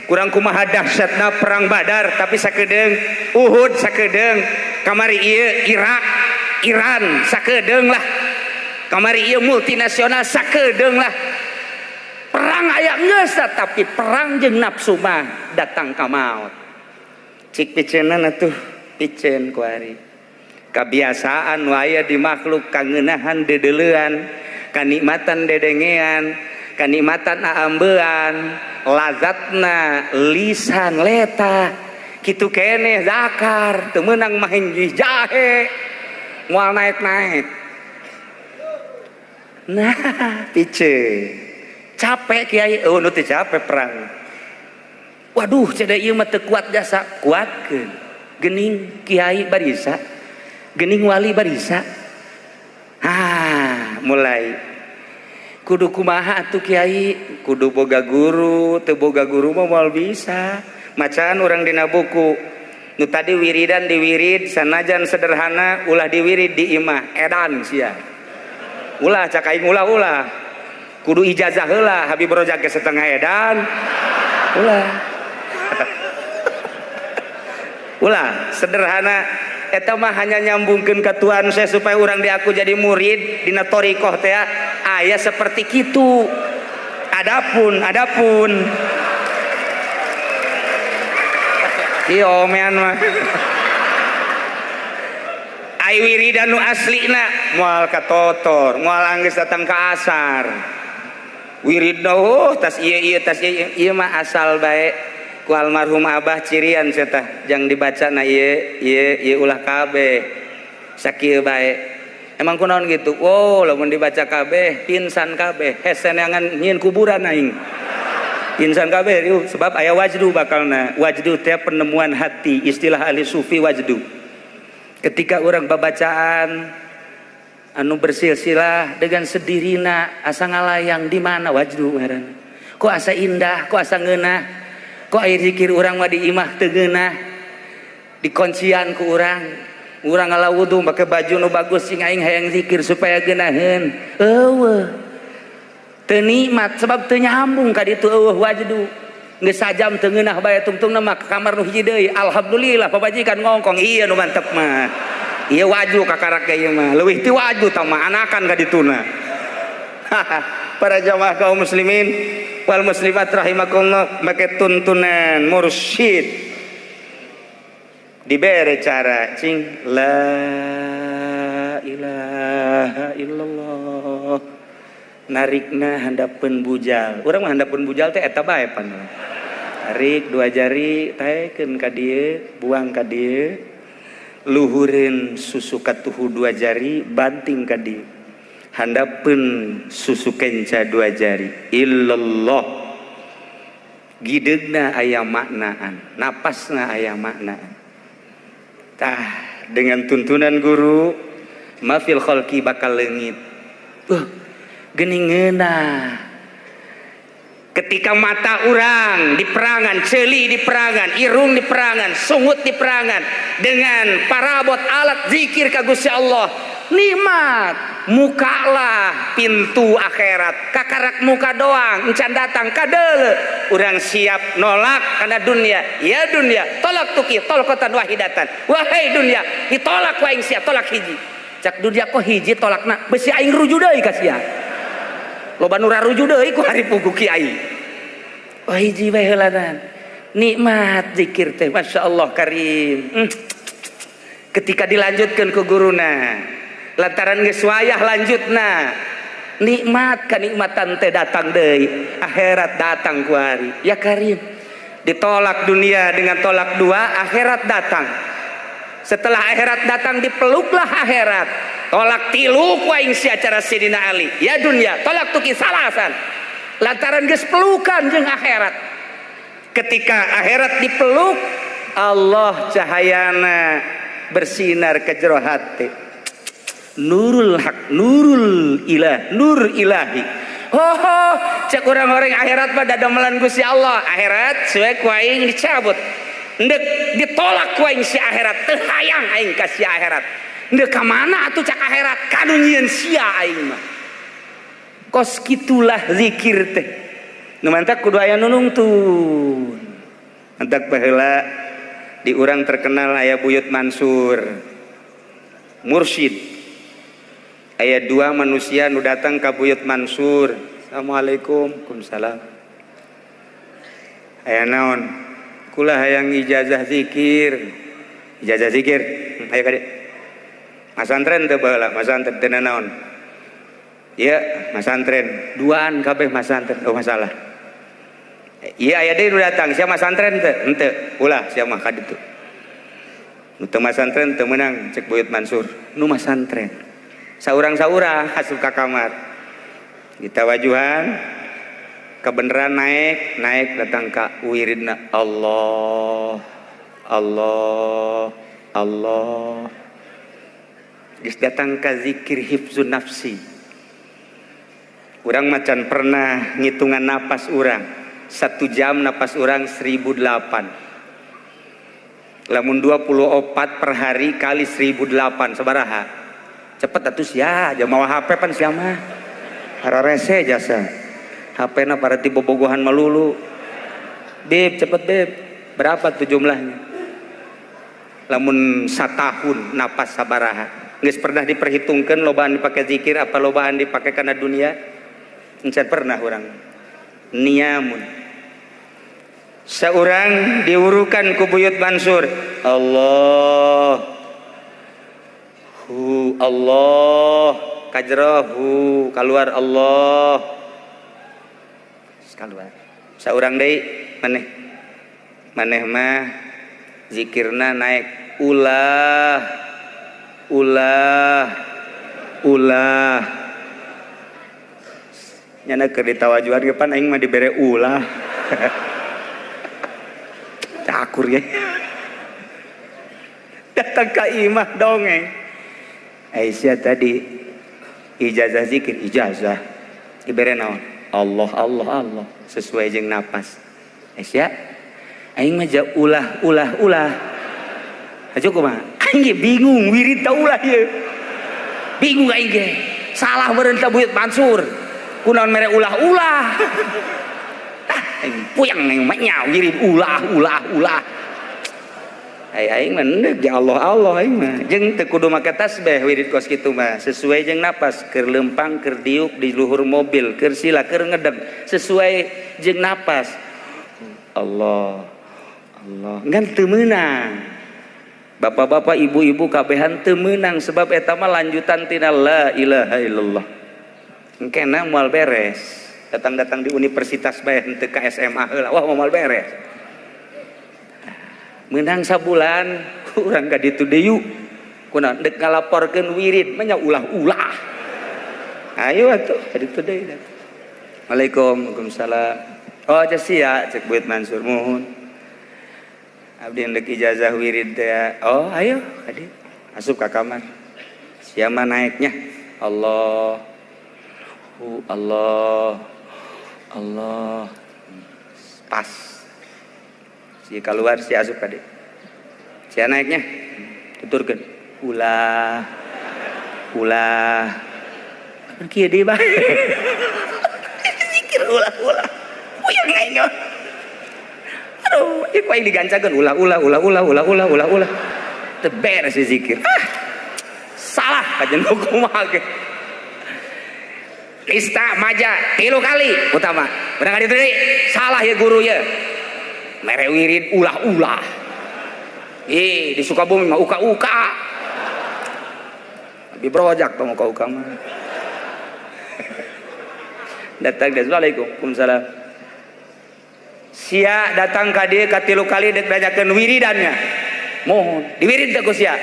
Kurang kumaha dahsyatna perang Badar, tapi sakedeung Uhud sakedeung, kamari ieu Irak, Iran sakedeung lah. Kamari ieu multinasional sakedeung lah. Perang aya geus, tapi perang jeung nafsu mah datang ka maut. Cik piceunna atuh, piceun ku ari. Kebiasaan waya di makhluk kangenahan dedelean, kanikmatan dedengean, kanikmatan aambean, lazatna lisan leta, kitu keneh zakar, teu meunang mah jahe, moal naik-naik. Nah, piceun. Capek kiai, oh nu teu capek perang. Waduh, ceda ieu mah teu kuat jasa, kuatkeun. Geuning kiai barisa, gening wali barisa. Ah, mulai. Kudu kumaha atuh kiai, kudu boga guru, teu boga guru mah moal bisa. Macaan urang dina buku. Nu tadi wiridan diwirid sanajan sederhana ulah diwirid di imah, edan sia. Ulah cak aing ulah-ulah. Kudu ijazah heula Habib Rozak ge setengah edan. Ulah. Ulah sederhana eta mah hanya nyambungkeun ka Tuhan saya supaya urang diaku jadi murid dina thariqah teh aya seperti kitu. Adapun ieu omean mah ai wiridan nu aslina moal katotor, moal anggeus datang ka asar. Wiridna oh tas ieu ieu tas ieu ieu mah asal bae ku almarhum abah cirian sia tah jang dibacana ieu ieu ieu ulah kabeh sakieu bae. Emang kunaon gitu? Wow, lamun dibaca kabeh pingsan kabeh, hese neangan nyieun kuburan aing. Pingsan kabeh ieu sebab aya wajdu bakalna. Wajdu teh penemuan hati, istilah ahli sufi wajdu. Ketika orang babacaan anu bersilsilah dengan sedirina asa ngalayang di mana wajdu ngaranna. Kok asa indah, kok asa ngeunah, kok air zikir urang mah di imah teu ngeunah, dikoncian ku urang. Urang ngala wudu make baju nu bagus sing aing hayang zikir supaya geunaheun. Eueuh. Teu nikmat sebab teu nyambung ka ditu eueuh wajdu. Geus sajam teu ngeunah bae tungtungna mah ka kamar nu hiji deui. Alhamdulillah pamajikan ngongkong ieu nu mantep mah. Ieu waju kakarak ge ieu mah. Leuwih ti waju tah mah anakan ka dituna. Para jamaah kaum muslimin wal muslimat rahimakumullah, make tuntunan mursyid dibere cara cing la ilaha illallah, narikna handapeun bujal. Urang mah handapeun bujal teh eta bae pan. Tarik 2 jari taekeun ka dieu, buang ka dieu, luhureun susu katuhu 2 jari, banting ka dieu. Handapeun susu kenca 2 jari. Illallah. Gideugna aya maknaan, napasna aya maknaan. Tah, dengan tuntunan guru mafil khalqi bakal leungit. Geuning ngeunah. Ketika mata urang diperangan, ceuli diperangan, irung diperangan, sungut diperangan dengan parabot alat zikir ka Gusti Allah, nikmat. Mukalah pintu akhirat, kakarak muka doang encan datang kadeule. Urang siap nolak karena dunia, ya dunia tolak tuki tolkotan wahidatan. Wahai dunia, ditolak ku aing sia, tolak hiji. Cak dunia kok hiji tolakna, besi aing ruju deui ka sia. Loba nu raruju deui ku hari pugu kiai. Oh hiji bae heulanan. Nikmat zikir teh, masyaallah karim. Ketika dilanjutkeun ku guruna, lantaran geus wayah lanjutna, nikmat kanikmatan teh datang deui, akhirat datang ku hari. Ya karim. Ditolak dunia dengan tolak dua, akhirat datang. Setelah akhirat datang dipeluklah akhirat. Tolak tilu ku aing si acara Sidina Ali. Ya dunia, tolak tuki salasan. Lantaran geus pelukan jeung akhirat. Ketika akhirat dipeluk, Allah cahayana bersinar ke jero hati. Nurul haq, nurul ilah, nur ilahi. Ho ho, cek urang-orang akhirat mah dadamelan Gusti Allah. Akhirat suwe ku aing dicabut. Ndek ditolak ku aing si akhirat, teu hayang aing ka si akhirat. Ndek ka mana atuh cak akhirat? Kanu nyieun sia aing mah. Kos kitulah zikir teh. Nu mantak kudu aya nu nungtun. Mantak baheula di urang terkenal aya Buyut Mansur. Mursyid. Aya dua manusia nu datang ka Buyut Mansur. Assalamualaikum. Waalaikumsalam. Aya naon? Kula hayang ijazah zikir. Ijazah zikir. Ayo ka dieu. Masantren teu baheula, masantren teu naon. Ieu masantren, duaan kabeh masantren, oh masalah. Ieu aya deui nu datang, sia masantren teu? Henteu. Ulah sia mah ka ditu. Nu teu masantren teu meunang cek Buyut Mansur. Nu masantren. Saurang-saurang asup ka kamar. Kita wajuhan kebenaran naik, naik datang ka wiridna Allah, Allah, Allah. Geus datang ka zikir hifzun nafsi. Urang macan pernah ngitungan napas urang. 1 jam napas urang 1008. Lamun 24 per hari kali 1008 sabaraha? Cepet atuh sia, jam mawa HP pan sia mah. Hararese jasa. HP na parati bobogohan melulu. Beb, cepet beb. Berapa tuh jumlahnya? Lamun satahun napas sabaraha. Geus pernah diperhitungkeun lobaan dipake zikir apa lobaan dipake kana dunia? Encan pernah urang. Niamun. Seorang diurukan ku Buyut Mansur. Allah. Hu Allah kajrohu keluar Allah. Keluar. Seorang deui maneh. Maneh mah zikirna naik ulah ulah ulah. Nyana keur ditawajuhan ge pan aing mah dibere ulah. Cakur ya. Datang ka imah dongeng. Aisyah tadi ijazah zikir, ijazah dibere naon? Allah Allah Allah sesuai jeung napas. Aisyah aing mah ja ulah ulah ulah. Hajo kumaha? Aing ge bingung wirid ta ulah ieu. Bingung aing ge. Salah meureun ta Buyut Mansur. Kunaon mere ulah-ulah. Ah, aing puyeng aing mah nya wirid ulah ulah ulah. Ai aing mah endek ya Allah Allah aing mah. Jeung teu kudu make tasbih wirid kos kitu mah, sesuai jeung napas, keur leumpang, keur diuk di luhur mobil, keur sila, keur ngedeg, sesuai jeung napas. Allah Allah ngan teu meunang. Bapak-bapak, ibu-ibu kabehan teu meunang sebab eta mah lanjutan tina la ilaha illallah. Engkena moal beres. Datang-datang di universitas bae henteu ka SMA heula, wah moal beres. Menang sabulan urang ka ditu deui. Kunaon deuk ngalaporkeun wirid mah nya ulah-ulah. Ayo atuh ka ditu deui. Waalaikumsalam. Waalaikumsalam. Oh sia cek Buyut Mansur muhun. Abdi ndek ijazah wirid teh. Oh ayo ka dieu. Asup ka kamar. Sia mah naeknya Allah hu Allah Allah pas. Si keluar si asup ka dieu. Sia naeknya tuturkeun ulah ulah. Kieu deui bae. Zikir ulah ulah. Puyeng aing. Aduh, ieu ku aing digancakeun ulah ulah ulah ulah ulah ulah ulah ulah. Teu beres si zikir. Ah. Salah kajen kumaha ge. Ista maja 3 kali utama. Bener ka ditu deui? Salah ya guru ya. Mere wirid ulah-ulah. Ih, di Sukabumi mah uka-uka. Lebih brojak tong uka-uka mah. Datang dia, assalamualaikum, waalaikumsalam. Sia datang ka dieu ka 3 kali dek nanyakeun wiridannya. Mohon diwirid teh ku sia.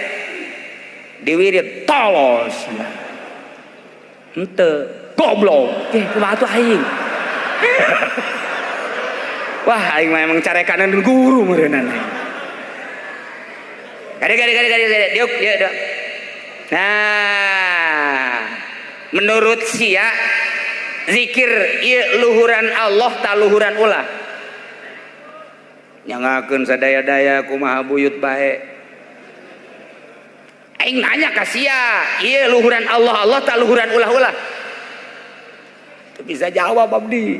Diwirid tolos. Henteu goblok. Eh kumaha tuh aing? Wah aing mah emang carekanan guru meureunana. Kade kade kade kade diuk ya dok. Nah, menurut sia zikir ieu luhuran Allah ta luhuran ulah. Nyangakeun sadaya-daya kumaha buyut bae. Aing nanya ka sia, ieu luhuran Allah Allah ta luhuran ulah-ulah. Teu bisa jawab abdi.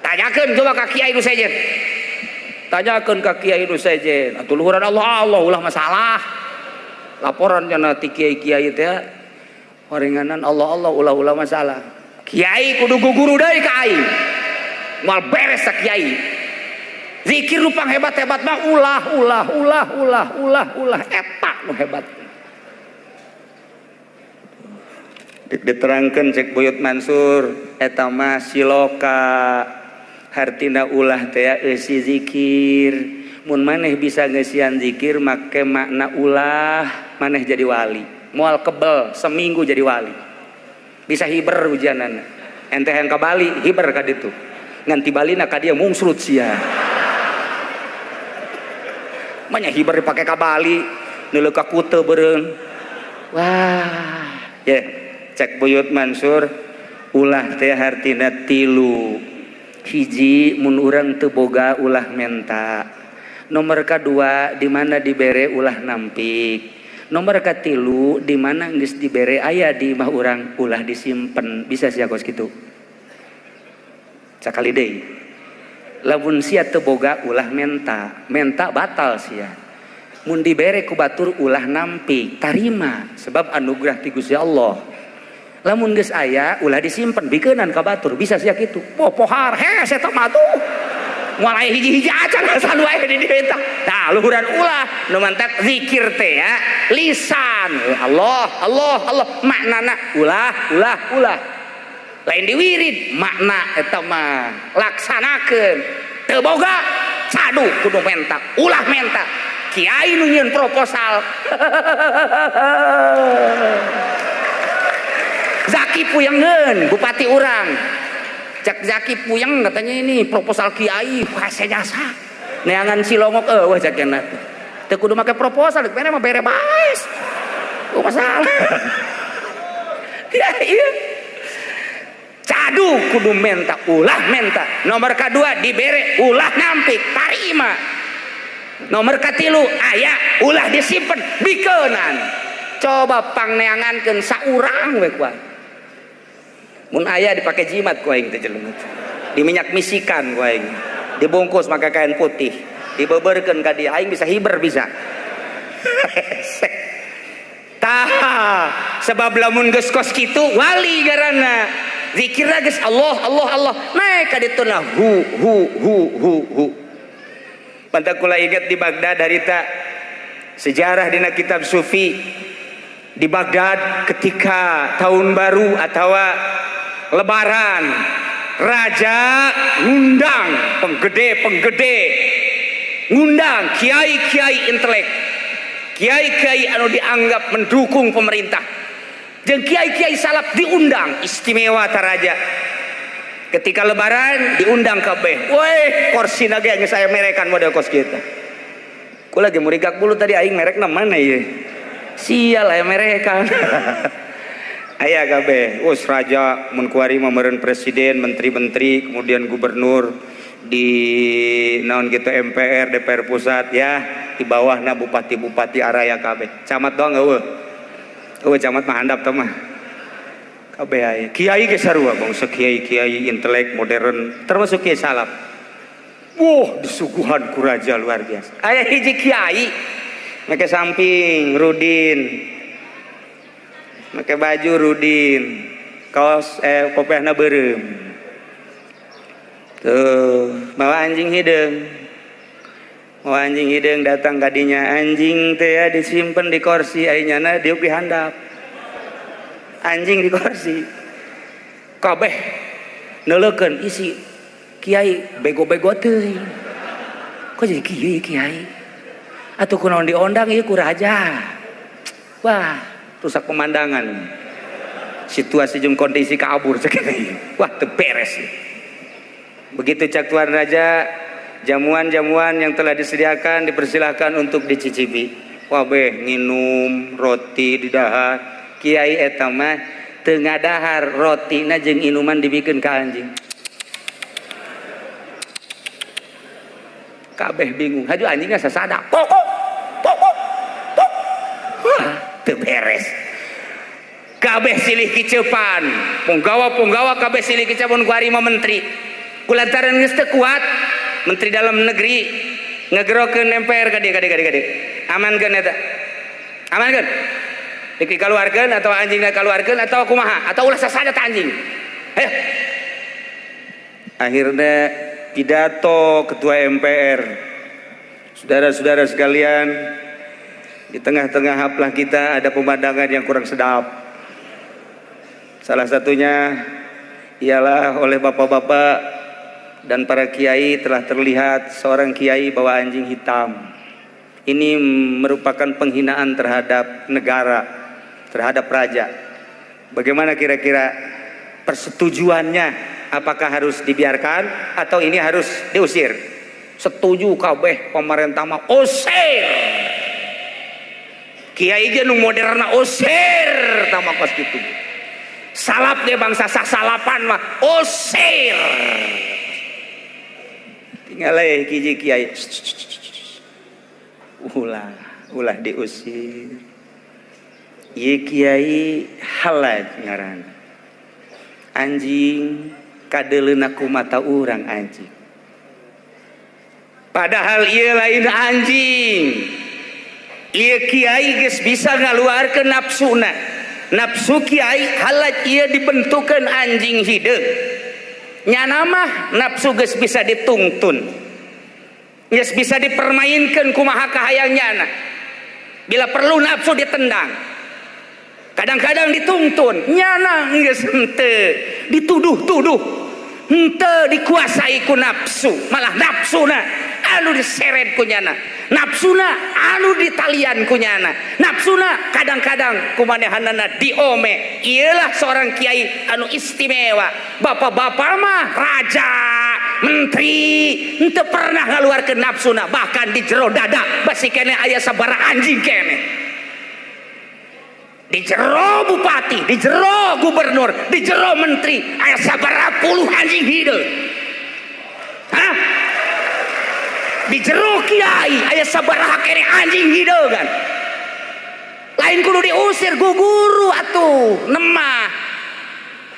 Tanyakeun coba ka kiai nu sejen. Tanyakeun ka kiai nu sejen, atuh luhuran Allah Allah ulah masalah. Laporan cenah ti kiai-kiai teh horenganan Allah Allah ulah-ulah masalah. Kiai kudu guguru deui ka aing. Moal beres sa kiai. Zikir nu panghebat-hebat mah ulah ulah ulah ulah ulah ulah eta nu hebat. Diterangkeun cek Buyut Mansur eta mah siloka hartina ulah teh eusi zikir. Mun maneh bisa ngeusian zikir make makna ulah maneh jadi wali. Moal kebel seminggu jadi wali. Bisa hiber hujanana. Ente yang ka Bali hiber ka ditu. Ngan ti Balina ka dieu mungsrut sia. Manya hiber dipake ka Bali, neuleuh ka Kute beureung. Wah, ye, cek Buyut Mansur ulah teh hartina tilu. Hiji mun urang teu boga ulah menta. Nomor kadua di mana dibere ulah nampik. Nomor katilu di mana geus dibere aya di imah urang ulah disimpen. Bisa sia kos kitu. Sakali deui. Lamun sia teu boga ulah menta, menta batal sia. Mun dibere ku batur ulah nampik, tarima sebab anugerah ti Gusti Allah. Lamun geus aya ulah disimpen bikeunan ka batur, bisa sia kitu. Poh pohar hese eta mah tuh. Moal aya hiji-hiji acan asa nu aya di dieu eta. Tah luhuran ulah nu mantak zikir teh ya, lisan. Allah Allah Allah maknana ulah ulah ulah. Lain diwirid makna eta mah laksanakeun. Teu boga cadu kudu menta, ulah menta. Kiai nu nyieun proposal. Zaki puyengeun bupati urang. Cek Zaki puyeng katanya ini proposal kiai hese jasa. Neangan silongok eueuh cek cenah. Teu kudu make proposal, bere mah bere bae. Oh masalah. Ya iya. Cadu kudu menta, ulah menta. Nomor kedua dibere ulah nampik, tarima. Nomor katilu aya ulah disimpen bikeunan. Coba pangneangankeun saurang we kuat. Mun aya dipake jimat ku aing teh jelema. Diminyak misikan ku aing. Dibungkus make kain putih, dibeberkeun ka dia aing bisa hiber bisa. Tah, sebab lamun geus kos kitu wali garana. Zikirna geus Allah Allah Allah. Naik ka ditu na hu hu hu hu hu. Pantak kula inget di Baghdad harita sejarah dina kitab sufi di Baghdad ketika tahun baru atau lebaran raja ngundang penggede-penggede, ngundang kiai-kiai intelek, kiai-kiai anu dianggap mendukung pemerintah, jeung kiai-kiai salaf diundang istimewa taraja. Ketika lebaran diundang kabeh. Woi, kursi ge geus aya merekan model kos kita. Kula ge murigak bulu tadi aing merekna mana ieu? Sial aya merekan. Aya kabeh. Us raja mun kuari mah meureun presiden, menteri-menteri, kemudian gubernur di naon gitu MPR, DPR pusat ya, di bawahna bupati-bupati araya kabeh. Camat doang eueuh. Eueuh camat mah handap teh mah. Kabeh aya. Kiai ge sarua bangsa kiai-kiai intelek modern termasuk kiai salaf. Wah, disuguhan ku raja luar biasa. Aya hiji kiai make samping rudin. Make baju rudin, kaos kopiahna beureum. Tuh, bawa anjing hideung. Bawa anjing hideung datang ka dinya, anjing teh ya disimpen di kursi, ai nyana diuk di handap. Anjing di kursi. Kabeh neuleukeun isi Kiai bego-bego teuing. Kok jadi kieu kiai? Atuh kunaon diondang ieu ku raja. Wah, rusak pemandangan. Situasi jeung kondisi kabur cek. Wah, teu beres. Begitu cak tuan raja, jamuan-jamuan yang telah disediakan dipersilahkan untuk dicicipi. Wah beh, nginum roti di dahar. Kiai eta mah teu ngadahar rotina jeung inuman dibikeun ka anjing. Kabeh bingung, haju anjingnya sasada. Kok kok kok kok. Wah, teu beres. Kabeh silih kicepan. Punggawa-punggawa kabeh silih kicepan ku harima menteri. Kulantaran geus teu kuat, menteri dalam negeri ngegerokeun MPR ka dieu ka dieu ka dieu. Amankeun eta. Amankeun. Dikaluarkeun atau anjingna kaluarkeun atau kumaha atau ulah sasada ta anjing. Ayo. Akhirnya pidato ketua MPR. Saudara-saudara sekalian, di tengah-tengah haflah kita ada pemandangan yang kurang sedap. Salah satunya ialah oleh bapak-bapak dan para kiai telah terlihat seorang kiai bawa anjing hitam. Ini merupakan penghinaan terhadap negara, terhadap raja. Bagaimana kira-kira persetujuannya? Apakah harus dibiarkan atau ini harus diusir? Setuju kabeh pemerintah mah usir. Kiai ge nu moderna usir tama kos kitu. Salap ge bangsa sasalapan mah usir. Tinggal eh hiji kiai. Ulah, ulah diusir. Ieu kiai halaj ngaranna. Anjing kadeleuna ku mata urang anjing. Padahal ieu lain anjing. Ieu kiai geus bisa ngaluarkeun nafsuna. Nafsu kiai halaj ieu dibentukeun anjing hideung. Nyana mah nafsu geus bisa ditungtun. Geus bisa dipermainkeun kumaha kahayang nyana. Bila perlu nafsu ditendang. Kadang-kadang dituntun, nyana geus henteu, dituduh-tuduh. Henteu dikuasai ku nafsu, malah nafsuna anu diseret ku nyana. Nafsuna anu ditalian ku nyana. Nafsuna kadang-kadang kumanehanana diome. Iyalah seorang kiai anu istimewa. Bapak-bapak mah raja, menteri, henteu pernah ngaluarkeun nafsuna, bahkan di jero dada basi keneh aya sabaraha anjing keneh. Di jero bupati, di jero gubernur, di jero menteri, aya sabaraha puluh anjing hideung. Hah? Di jero kiai aya sabaraha keneh anjing hideung kan. Lain kudu diusir ku guru atuh, nemah.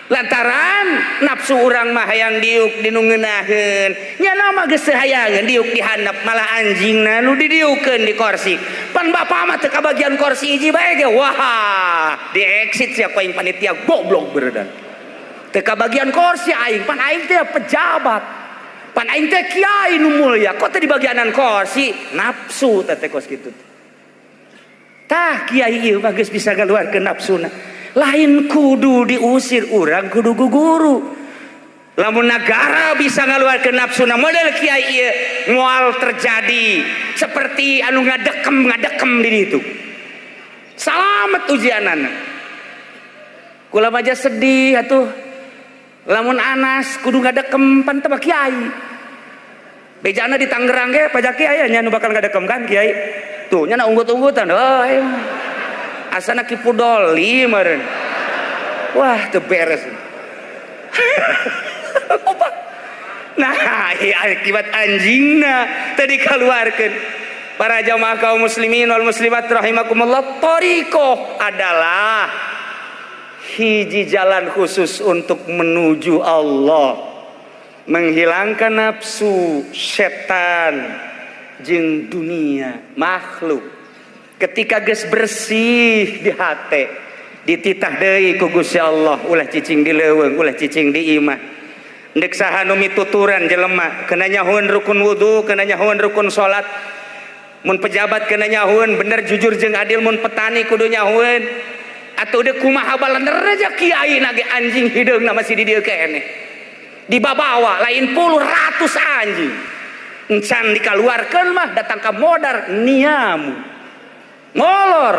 Lantaran nafsu urang mah hayang diuk dinu ngeunaheun. Nyana mah geus teu hayangeun diuk di handap, malah anjingna nu didiukeun di kursi. Pan bapak mah teu kabagian kursi hiji bae ge. Wah, di exit sia ku aing panitia goblok beredan. Teu kabagian kursi aing, pan aing teh pejabat. Pan aing teh kiai nu mulia, kok teu dibagianan kursi? Nafsu teh teh kos kitu. Tah kiai ieu mah geus bisa ngaluarkeun nafsuna. Lain kudu diusir urang kudu guguru. Lamun negara bisa ngaluarkeun nafsuna model kiai ieu moal terjadi seperti anu ngadekem-ngadekem di ditu. Salamet ujianana. Kula mah sedih atuh. Lamun Anas kudu ngadekem pan teu kiai. Bejana di Tangerang ge pajak kiai nya nu bakal ngadekem kan kiai. Tuh nya na unggut-unggutan. Oh, ayo. Asana kipu doli meureun. Wah, teu beres. Nah, akibat anjingna tadi kaluarkeun. Para jamaah kaum muslimin wal muslimat rahimakumullah, thariqah adalah hiji jalan khusus untuk menuju Allah, menghilangkan nafsu, setan, jeung dunia, makhluk. Ketika geus bersih di hate, dititah deui ku Gusti Allah, ulah cicing di leuweung, ulah cicing di imah. Ndek saha nu mituturan jelema, kena nyahueun rukun wudu, kena nyahueun rukun salat. Mun pejabat kena nyahueun bener jujur jeung adil, mun petani kudu nyahueun. Atuh deuk kumaha balener aja kiai nage anjing hideungna masih di dieu keneh. Dibabawa lain puluh ratus anjing. Encan dikaluarkeun mah datang ka modar niamu. Ngolor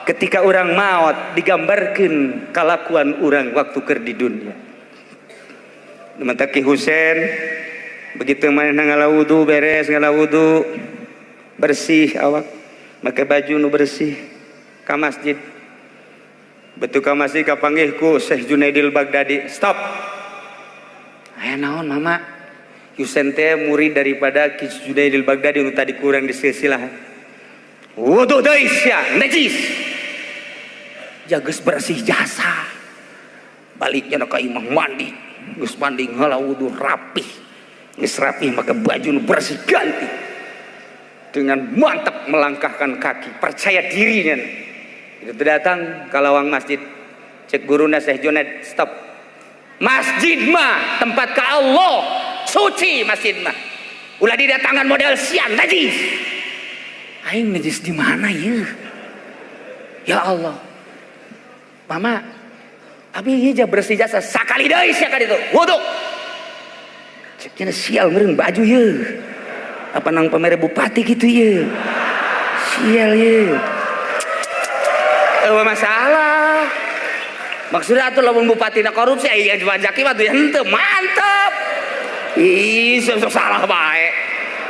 ketika orang maot digambarkeun kalakuan orang waktu keur di dunia. Mantap Ki Husen begitu manehna ngala wudu beres ngala wudu bersih awak make baju nu bersih ka masjid. Betul ka masjid kapanggih ku Syekh Junaidil Baghdadi. Stop. Aya naon mama? Husen teh murid daripada Ki Junaidil Baghdadi nu tadi kurang di silsilah. Wudu deui sia, najis. Jageus bersih jasa. Baliknya ka imah mandi. Geus mandi ngala wudu rapih. Geus rapih make baju nu bersih ganti. Dengan mantap melangkahkan kaki, percaya dirinya. Itu datang ke lawang masjid. Cek guruna Syekh Junaid, stop. Masjid mah tempat ke Allah, suci masjid mah. Ulah didatangan model sian najis. Aing najis di mana ya? Ya Allah. Mama, abi ieu bersih jasa sakali deui sia ka ditu. Wudu. Ceknya sial meureun baju ye. Apa nang pamere bupati gitu ye. Sial ye. Eueuh masalah. Maksudnya atuh lamun bupatina korupsi aya pajaki mah tuh henteu mantep. Ih, sok salah bae.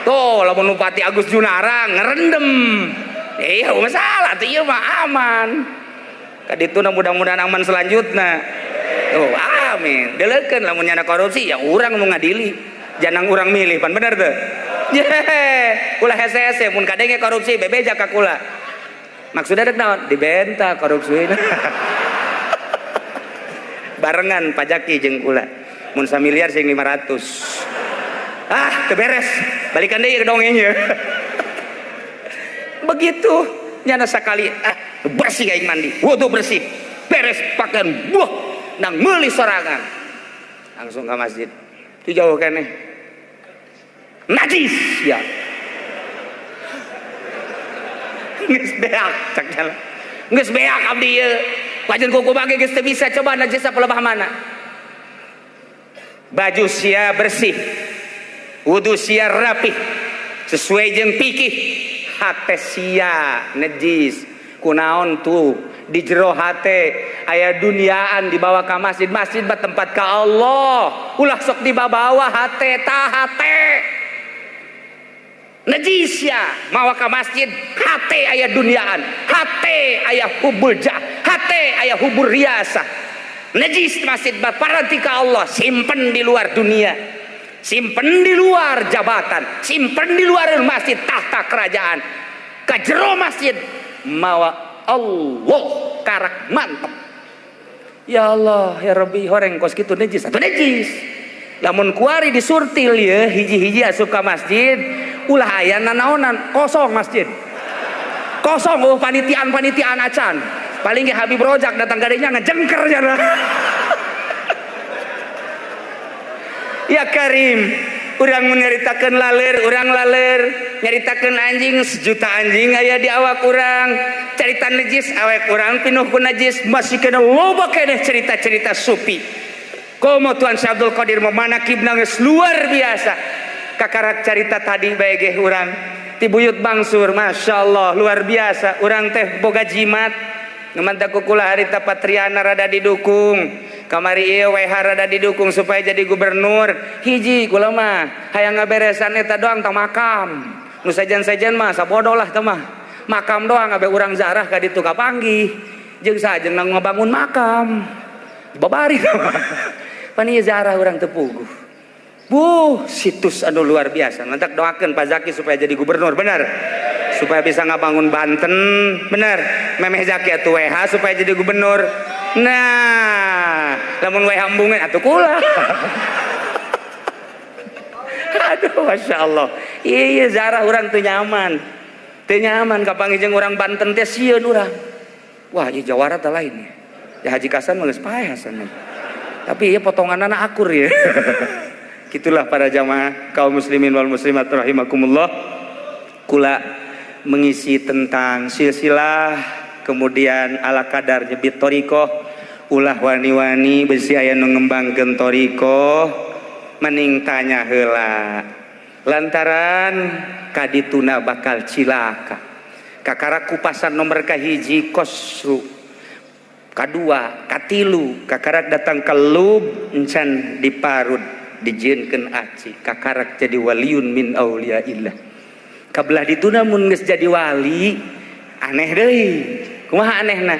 Tuh lamun Bupati Agus Junara ngerendem. Iya masalah tuh ieu mah aman. Kadituna mudah-mudahan aman selanjutna. Oh, amin. Deleukeun lamun nyana korupsi ya urang nu ngadili. Janang urang milih pan bener teu? Ye, ulah hese-hese mun kadenge korupsi bebeja ka kula. Maksudnya dek naon? Dibenta korupsi. Barengan pajaki jeung kula. Mun samiliar sing 500. Ah, teu beres. Balikan deui ke dongengnya. Begitu nyana sakali ah bersih aing mandi. Wudu bersih. Beres pakaian buah nang meuli sorangan. Langsung ke masjid. Itu jauh keneh. Najis ya. Geus beak cak jalan. Geus beak abdi ieu. Wajan kuku bage geus teu bisa coba najis apa lebah mana. Baju sia bersih. Wudu sia rapih. Sesuai jeung fikih. Hate sia najis. Kunaon tuh di jero hate aya duniaan dibawa ka masjid. Masjid mah tempat ka Allah. Ulah sok dibawa hate ta hate. Najis ya mawa ka masjid hate aya duniaan, hate aya hubul jah, hate aya hubur riasa. Najis masjid mah paranti ka Allah, simpen di luar dunia, simpen di luar jabatan, simpen di luar masjid tahta kerajaan. Ka jero masjid mawa Allah karak mantep. Ya Allah ya Rabbi horeng kos kitu najis atuh najis. Lamun kuari disurtil ye hiji-hiji asup ka masjid ulah aya nanaonan kosong masjid. Kosong oh panitiaan-panitiaan acan. Paling ge Habib Rojak datang gadenya ngejengker jana. Ya Karim, urang nyaritakeun laler, urang laler, nyaritakeun anjing sejuta anjing aya di awak urang. Carita najis awak urang pinuh ku najis, masih kena loba keneh cerita-cerita sufi. Komo Tuan Syekh Abdul Qadir memanakib nangis luar biasa. Kakarak carita tadi bae ge urang ti buyut bangsur, masya Allah luar biasa. Urang teh boga jimat. Nu mantap kukula harita Patriana rada didukung. Kamari ieu WH rada didukung supaya jadi gubernur. Hiji kula mah hayang ngaberesan eta doang tah makam. Nu sejen-sejen mah sabodo lah teh mah. Makam doang abe urang zarah ka ditu kapanggih. Jeung sajeng ngabangun makam. Babari pan ieu zarah urang teu puguh. Buh, situs anu luar biasa. Mantak doakeun Pak Zaki supaya jadi gubernur, benar. Supaya bisa ngabangun Banten, benar. Memeh Zaki atuh WH supaya jadi gubernur. Nah, lamun WH embungeun atuh kula. Aduh, Masya Allah. Iya, zarah urang teu nyaman. Teu nyaman kapanggih jeung urang Banten teh sieun urang. Wah, ieu Jawara teh lain ya. Ya Haji Kasan mah geus paeh Hasan. Tapi ieu potonganana akur ya. Gitulah para jamaah kaum muslimin wal muslimat rahimakumullah. Kula mengisi tentang silsilah, kemudian ala kadar nyebit thoriqoh, ulah wani-wani besi aya nu ngembangkeun thoriqoh. Mending tanya heula. Lantaran kadituna bakal cilaka. Kakara kupasan nomor kahiji kosru, kadua, katilu, kakarak datang ke lub encan diparut dijieunkeun aci, kakarak jadi waliun min auliaillah. Kabelah dituna mun geus jadi wali aneh deui. Kumaha anehna?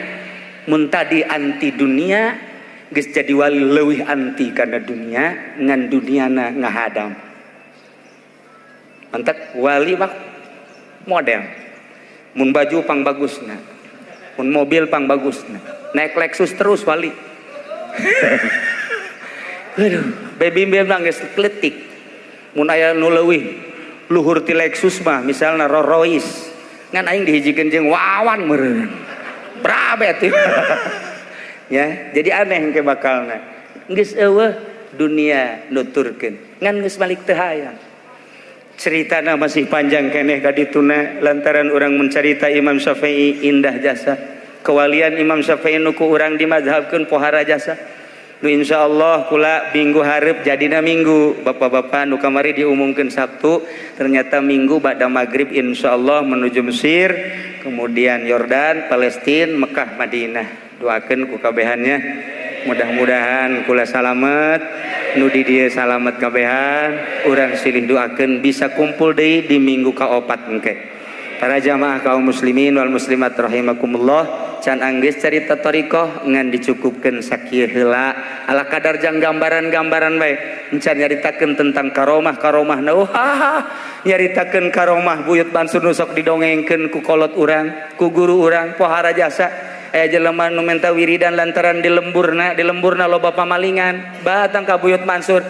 Mun tadi anti dunia geus jadi wali leuwih anti kana dunia ngan duniana ngahadam. Mantak wali mah model. Mun baju pang bagusna, mun mobil pang bagusna, naik Lexus terus wali. Aduh, baby bilang geus kletik. Mun aya nu leuwih luhur ti Lexus mah misalna Rolls Royce, ngan aing dihijikeun jeung Wawan meureun. Berabe atuh. Ya, jadi aneh engke bakalna. Geus eueuh dunia nuturkeun, ngan geus balik teu hayang. Ceritana masih panjang keneh ka dituna lantaran urang mencarita Imam Syafi'i indah jasa. Kewalian Imam Syafi'i nu ku urang dimazhabkeun pohara jasa. Nu insyaallah kula minggu hareup jadina minggu. Bapak-bapak nu kamari diumumkeun Sabtu, ternyata minggu ba'da maghrib insyaallah menuju Mesir, kemudian Yordan, Palestina, Mekah, Madinah. Doakeun ku kabehannya. Mudah-mudahan kula salamet, nu di dieu salamet kabehan, urang silih doakeun bisa kumpul deui di minggu kaopat engke. Para jamaah kaum muslimin wal muslimat rahimakumullah, can anggeus carita thariqah ngan dicukupkeun sakieu heula ala kadar jang gambaran-gambaran bae. Encan nyaritakeun tentang karomah-karomah na, nyaritakeun karomah Buyut Mansur nu sok didongengkeun ku kolot urang, ku guru urang pohara jasa. Aya jelema nu menta wiridan lantaran di lemburna loba pamalingan, batang ka Buyut Mansur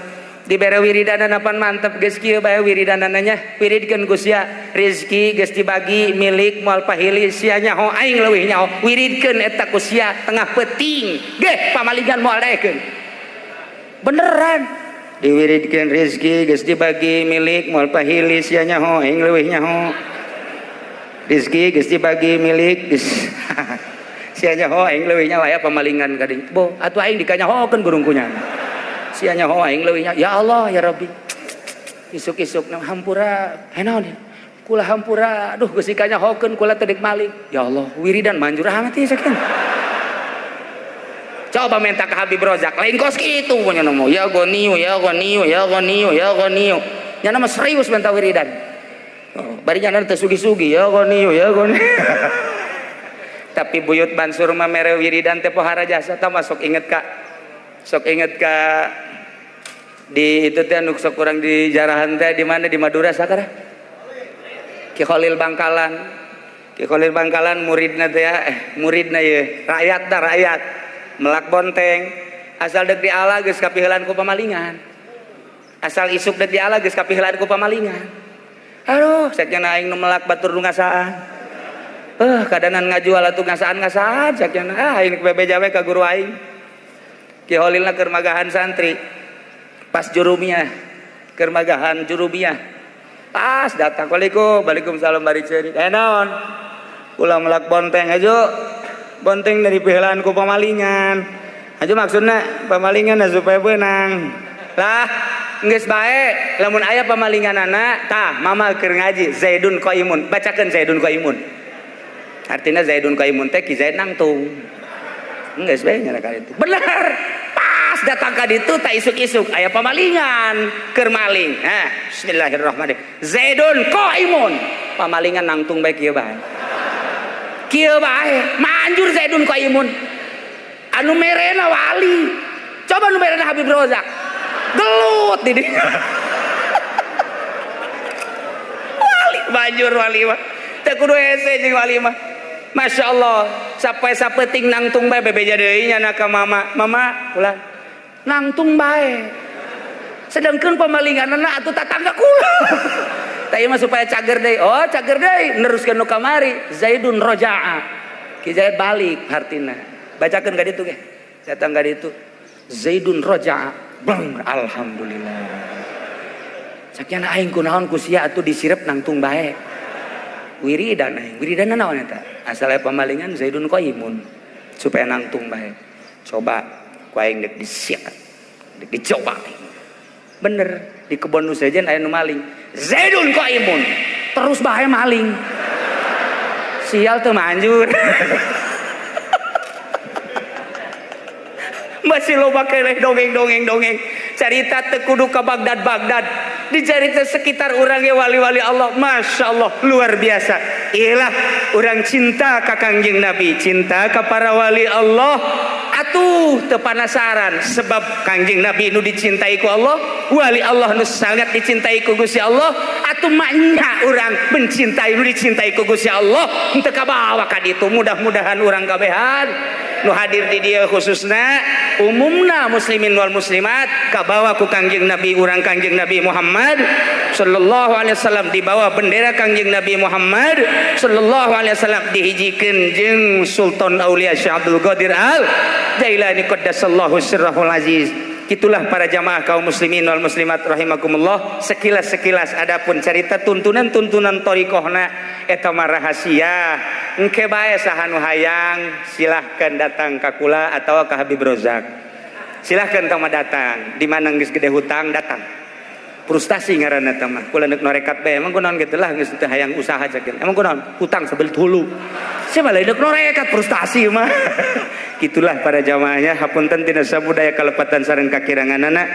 dibere wiridanan apan mantep geus kieu bae wiridanana nya, wiridkeun ku sia, rezeki geus dibagi milik moal pahili sia nyaho aing leuwih nyaho, wiridkeun eta ku sia tengah peuting geh pamalingan moal daekeun. Beneran diwiridkeun rezeki geus dibagi milik moal pahili sia nyaho aing leuwih nyaho, rezeki geus dibagi milik geus sia nyaho aing leuwih nyaho aya pamalingan ka dinya. Boh atuh aing dikanyahokeun burung kunya. Sia nyaho aing leuwih nyaho. Ya Allah ya Rabbi. Isuk-isuk na hampura naon kula hampura aduh geus dikanyahokeun kula teh deuk maling. Ya Allah wiridan manjur amat ieu sakieu. Coba minta ke Habib Rozak lain kos kitu nya nu ya goniu ya goniu ya goniu ya goniu. Nya mah serius minta wiridan. Oh, bari nya teh sugi-sugi ya goniu ya goniu. Tapi Buyut Mansur mah mere wiridan teh pohara jasa tah masuk inget ka. Sok inget ka di itu teh anu sok kurang di jarahan teh di mana di Madura sakara? Ki Khalil Bangkalan. Ki Khalil Bangkalan muridna teh ya, muridna ye, rakyat dah rakyat. Melak bonteng, asal deuk diala geus kapiheulan ku pamalingan. Asal isuk deuk diala geus kapiheulan ku pamalingan. Aduh, sakjana aing nu melak batur nu ngasaan. Kadanan ngajual atuh ngasaan-ngasaan sakjana. Ah, aing bebeja we ka guru aing. Ki Khalilna keur magahan santri. Pas jurumiyah, keur magahan jurumiyah. Pas datang, "Waalaikum, waalaikumsalam bari ceurik." Eh naon? Kula melak bonteng aja. Bonteng dari piheulaan ku pamalingan. Aja maksudna pamalingan supaya beunang. Lah, geus bae lamun aya pamalinganana, tah mama keur ngaji Zaidun Qaimun. Bacakeun Zaidun Qaimun. Artinya Zaidun Qaimun teh Ki Zaid nangtung. Geus bae nya ka ditu. Bener. Pas datang ka ditu tak isuk-isuk aya pamalingan keur maling. Nah, bismillahirrahmanirrahim. Zaidun Qaimun. Pamalingan nangtung bae kieu bae. Kieu bae, manjur Zaidun Qaimun. Anu merena wali. Coba nu merena Habib Rozak. Gelut di dinya. Wali manjur wali mah. Teu kudu hese jeung wali mah. Masya Allah, sampai sapeting nangtung bae bebeja deui nya ka mama. Mama ulah nangtung bae. Sedangkan pamalinganna atuh tatangga kula. Tah ieu mah supaya cager deui. Oh, cager deui neruskeun nu kamari. Zaidun roja'a. Ki Zaid balik hartina. Bacakeun ka ditu ge. Datang ka ditu. Zaidun roja'a. Bang, alhamdulillah. Sakiana aing kunaon ku sia atuh disirep nangtung bae. Wiridan aing. Wiridan naon eta? Asal aya pamalingan Zaidun Qaimun supaya nangtung bae. Coba ku aing deuk disiap. Deuk dicoba. Bener di kebon nu sejen aya nu maling. Zaidun qaimun. Terus bae maling. Sial teu manjur. Masih loba keleh dongeng-dongeng-dongeng. Carita teu kudu ka Baghdad-Baghdad. Dicarita sekitar urang ge wali-wali Allah, Masya Allah luar biasa. Iyalah urang cinta ka Kangjeng Nabi, cinta ka para wali Allah. Atuh teu panasaran sebab Kangjeng Nabi nu dicintai ku Allah, wali Allah nu sangat dicintai ku Gusti Allah. Atuh maknya urang mencintai nu dicintai ku Gusti Allah, henteu kabawa ka ditu. Mudah-mudahan urang kabehan nu hadir di dieu khususna umumna muslimin wal muslimat kabawa ku Kangjeng Nabi urang Kangjeng Nabi Muhammad sallallahu alaihi wasallam, di bawah bendera Kangjeng Nabi Muhammad sallallahu alaihi wasallam dihijikeun jeung Sultan Aulia Syekh Abdul Qadir Al Jailani qaddasallahu sirrahul aziz. Itulah para jamaah kaum muslimin wal muslimat rahimakumullah, sekilas-sekilas adapun cerita tuntunan-tuntunan thariqahna eta mah rahasia. Engke bae saha nu hayang silahkan datang ka kula atawa ka Habib Rozak. Silahkan tong datang, di mana geus gede hutang datang. Frustasi ngaranna teh mah. Kula neuk norekat bae, emang kunaon kitu lah geus teu hayang usaha ceuk. Emang kunaon? Hutang sabelit hulu. Siapa lain neuk norekat frustasi mah. Gitulah para jamaahnya, hapunten tina sabudaya kalepatan sareng kakiranganana.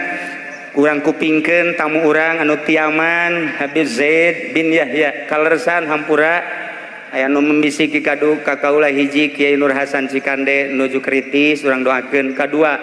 Kurang kupingkeun tamu urang anu tiaman Habib Zaid bin Yahya kalersan hampura aya nu membisiki kadu ka kaula hiji Kiai Nur Hasan Cikande nuju kritis urang doakeun, kadua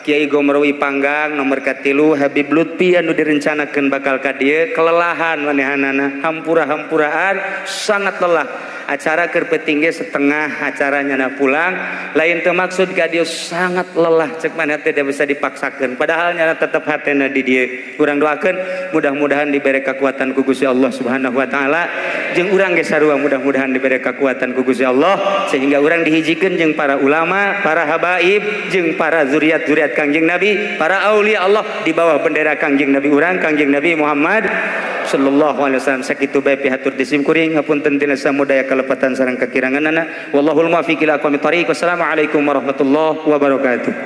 Kiai Gomrowi Panggang, nomor katilu Habib Lutfi anu direncanakeun bakal ka dieu kelelahan manehanana hampura-hampuraan sangat lelah. Acara keur peuting ge setengah acaranya na pulang lain teu maksud ka dieu sangat lelah cek maneh teh bisa dipaksakeun padahal nyana tetep hatena di dieu. Urang doakeun mudah-mudahan dibere kekuatan ku Gusti Allah Subhanahu wa taala jeung urang ge sarua mudah-mudahan dibere kekuatan ku Gusti Allah sehingga urang dihijikeun jeung para ulama, para habaib jeung para zuriat-zuriat Kangjeng Nabi, para aulia Allah di bawah bendera Kangjeng Nabi urang Kangjeng Nabi Muhammad sallallahu alaihi wasallam. Sakitu bae pihatur disim kuring hapunten tina samudaya kalepatan sareng kakiranganana. Wallahul muwaffiq ila aqwamit thariq. Wassalamualaikum warahmatullahi wabarakatuh.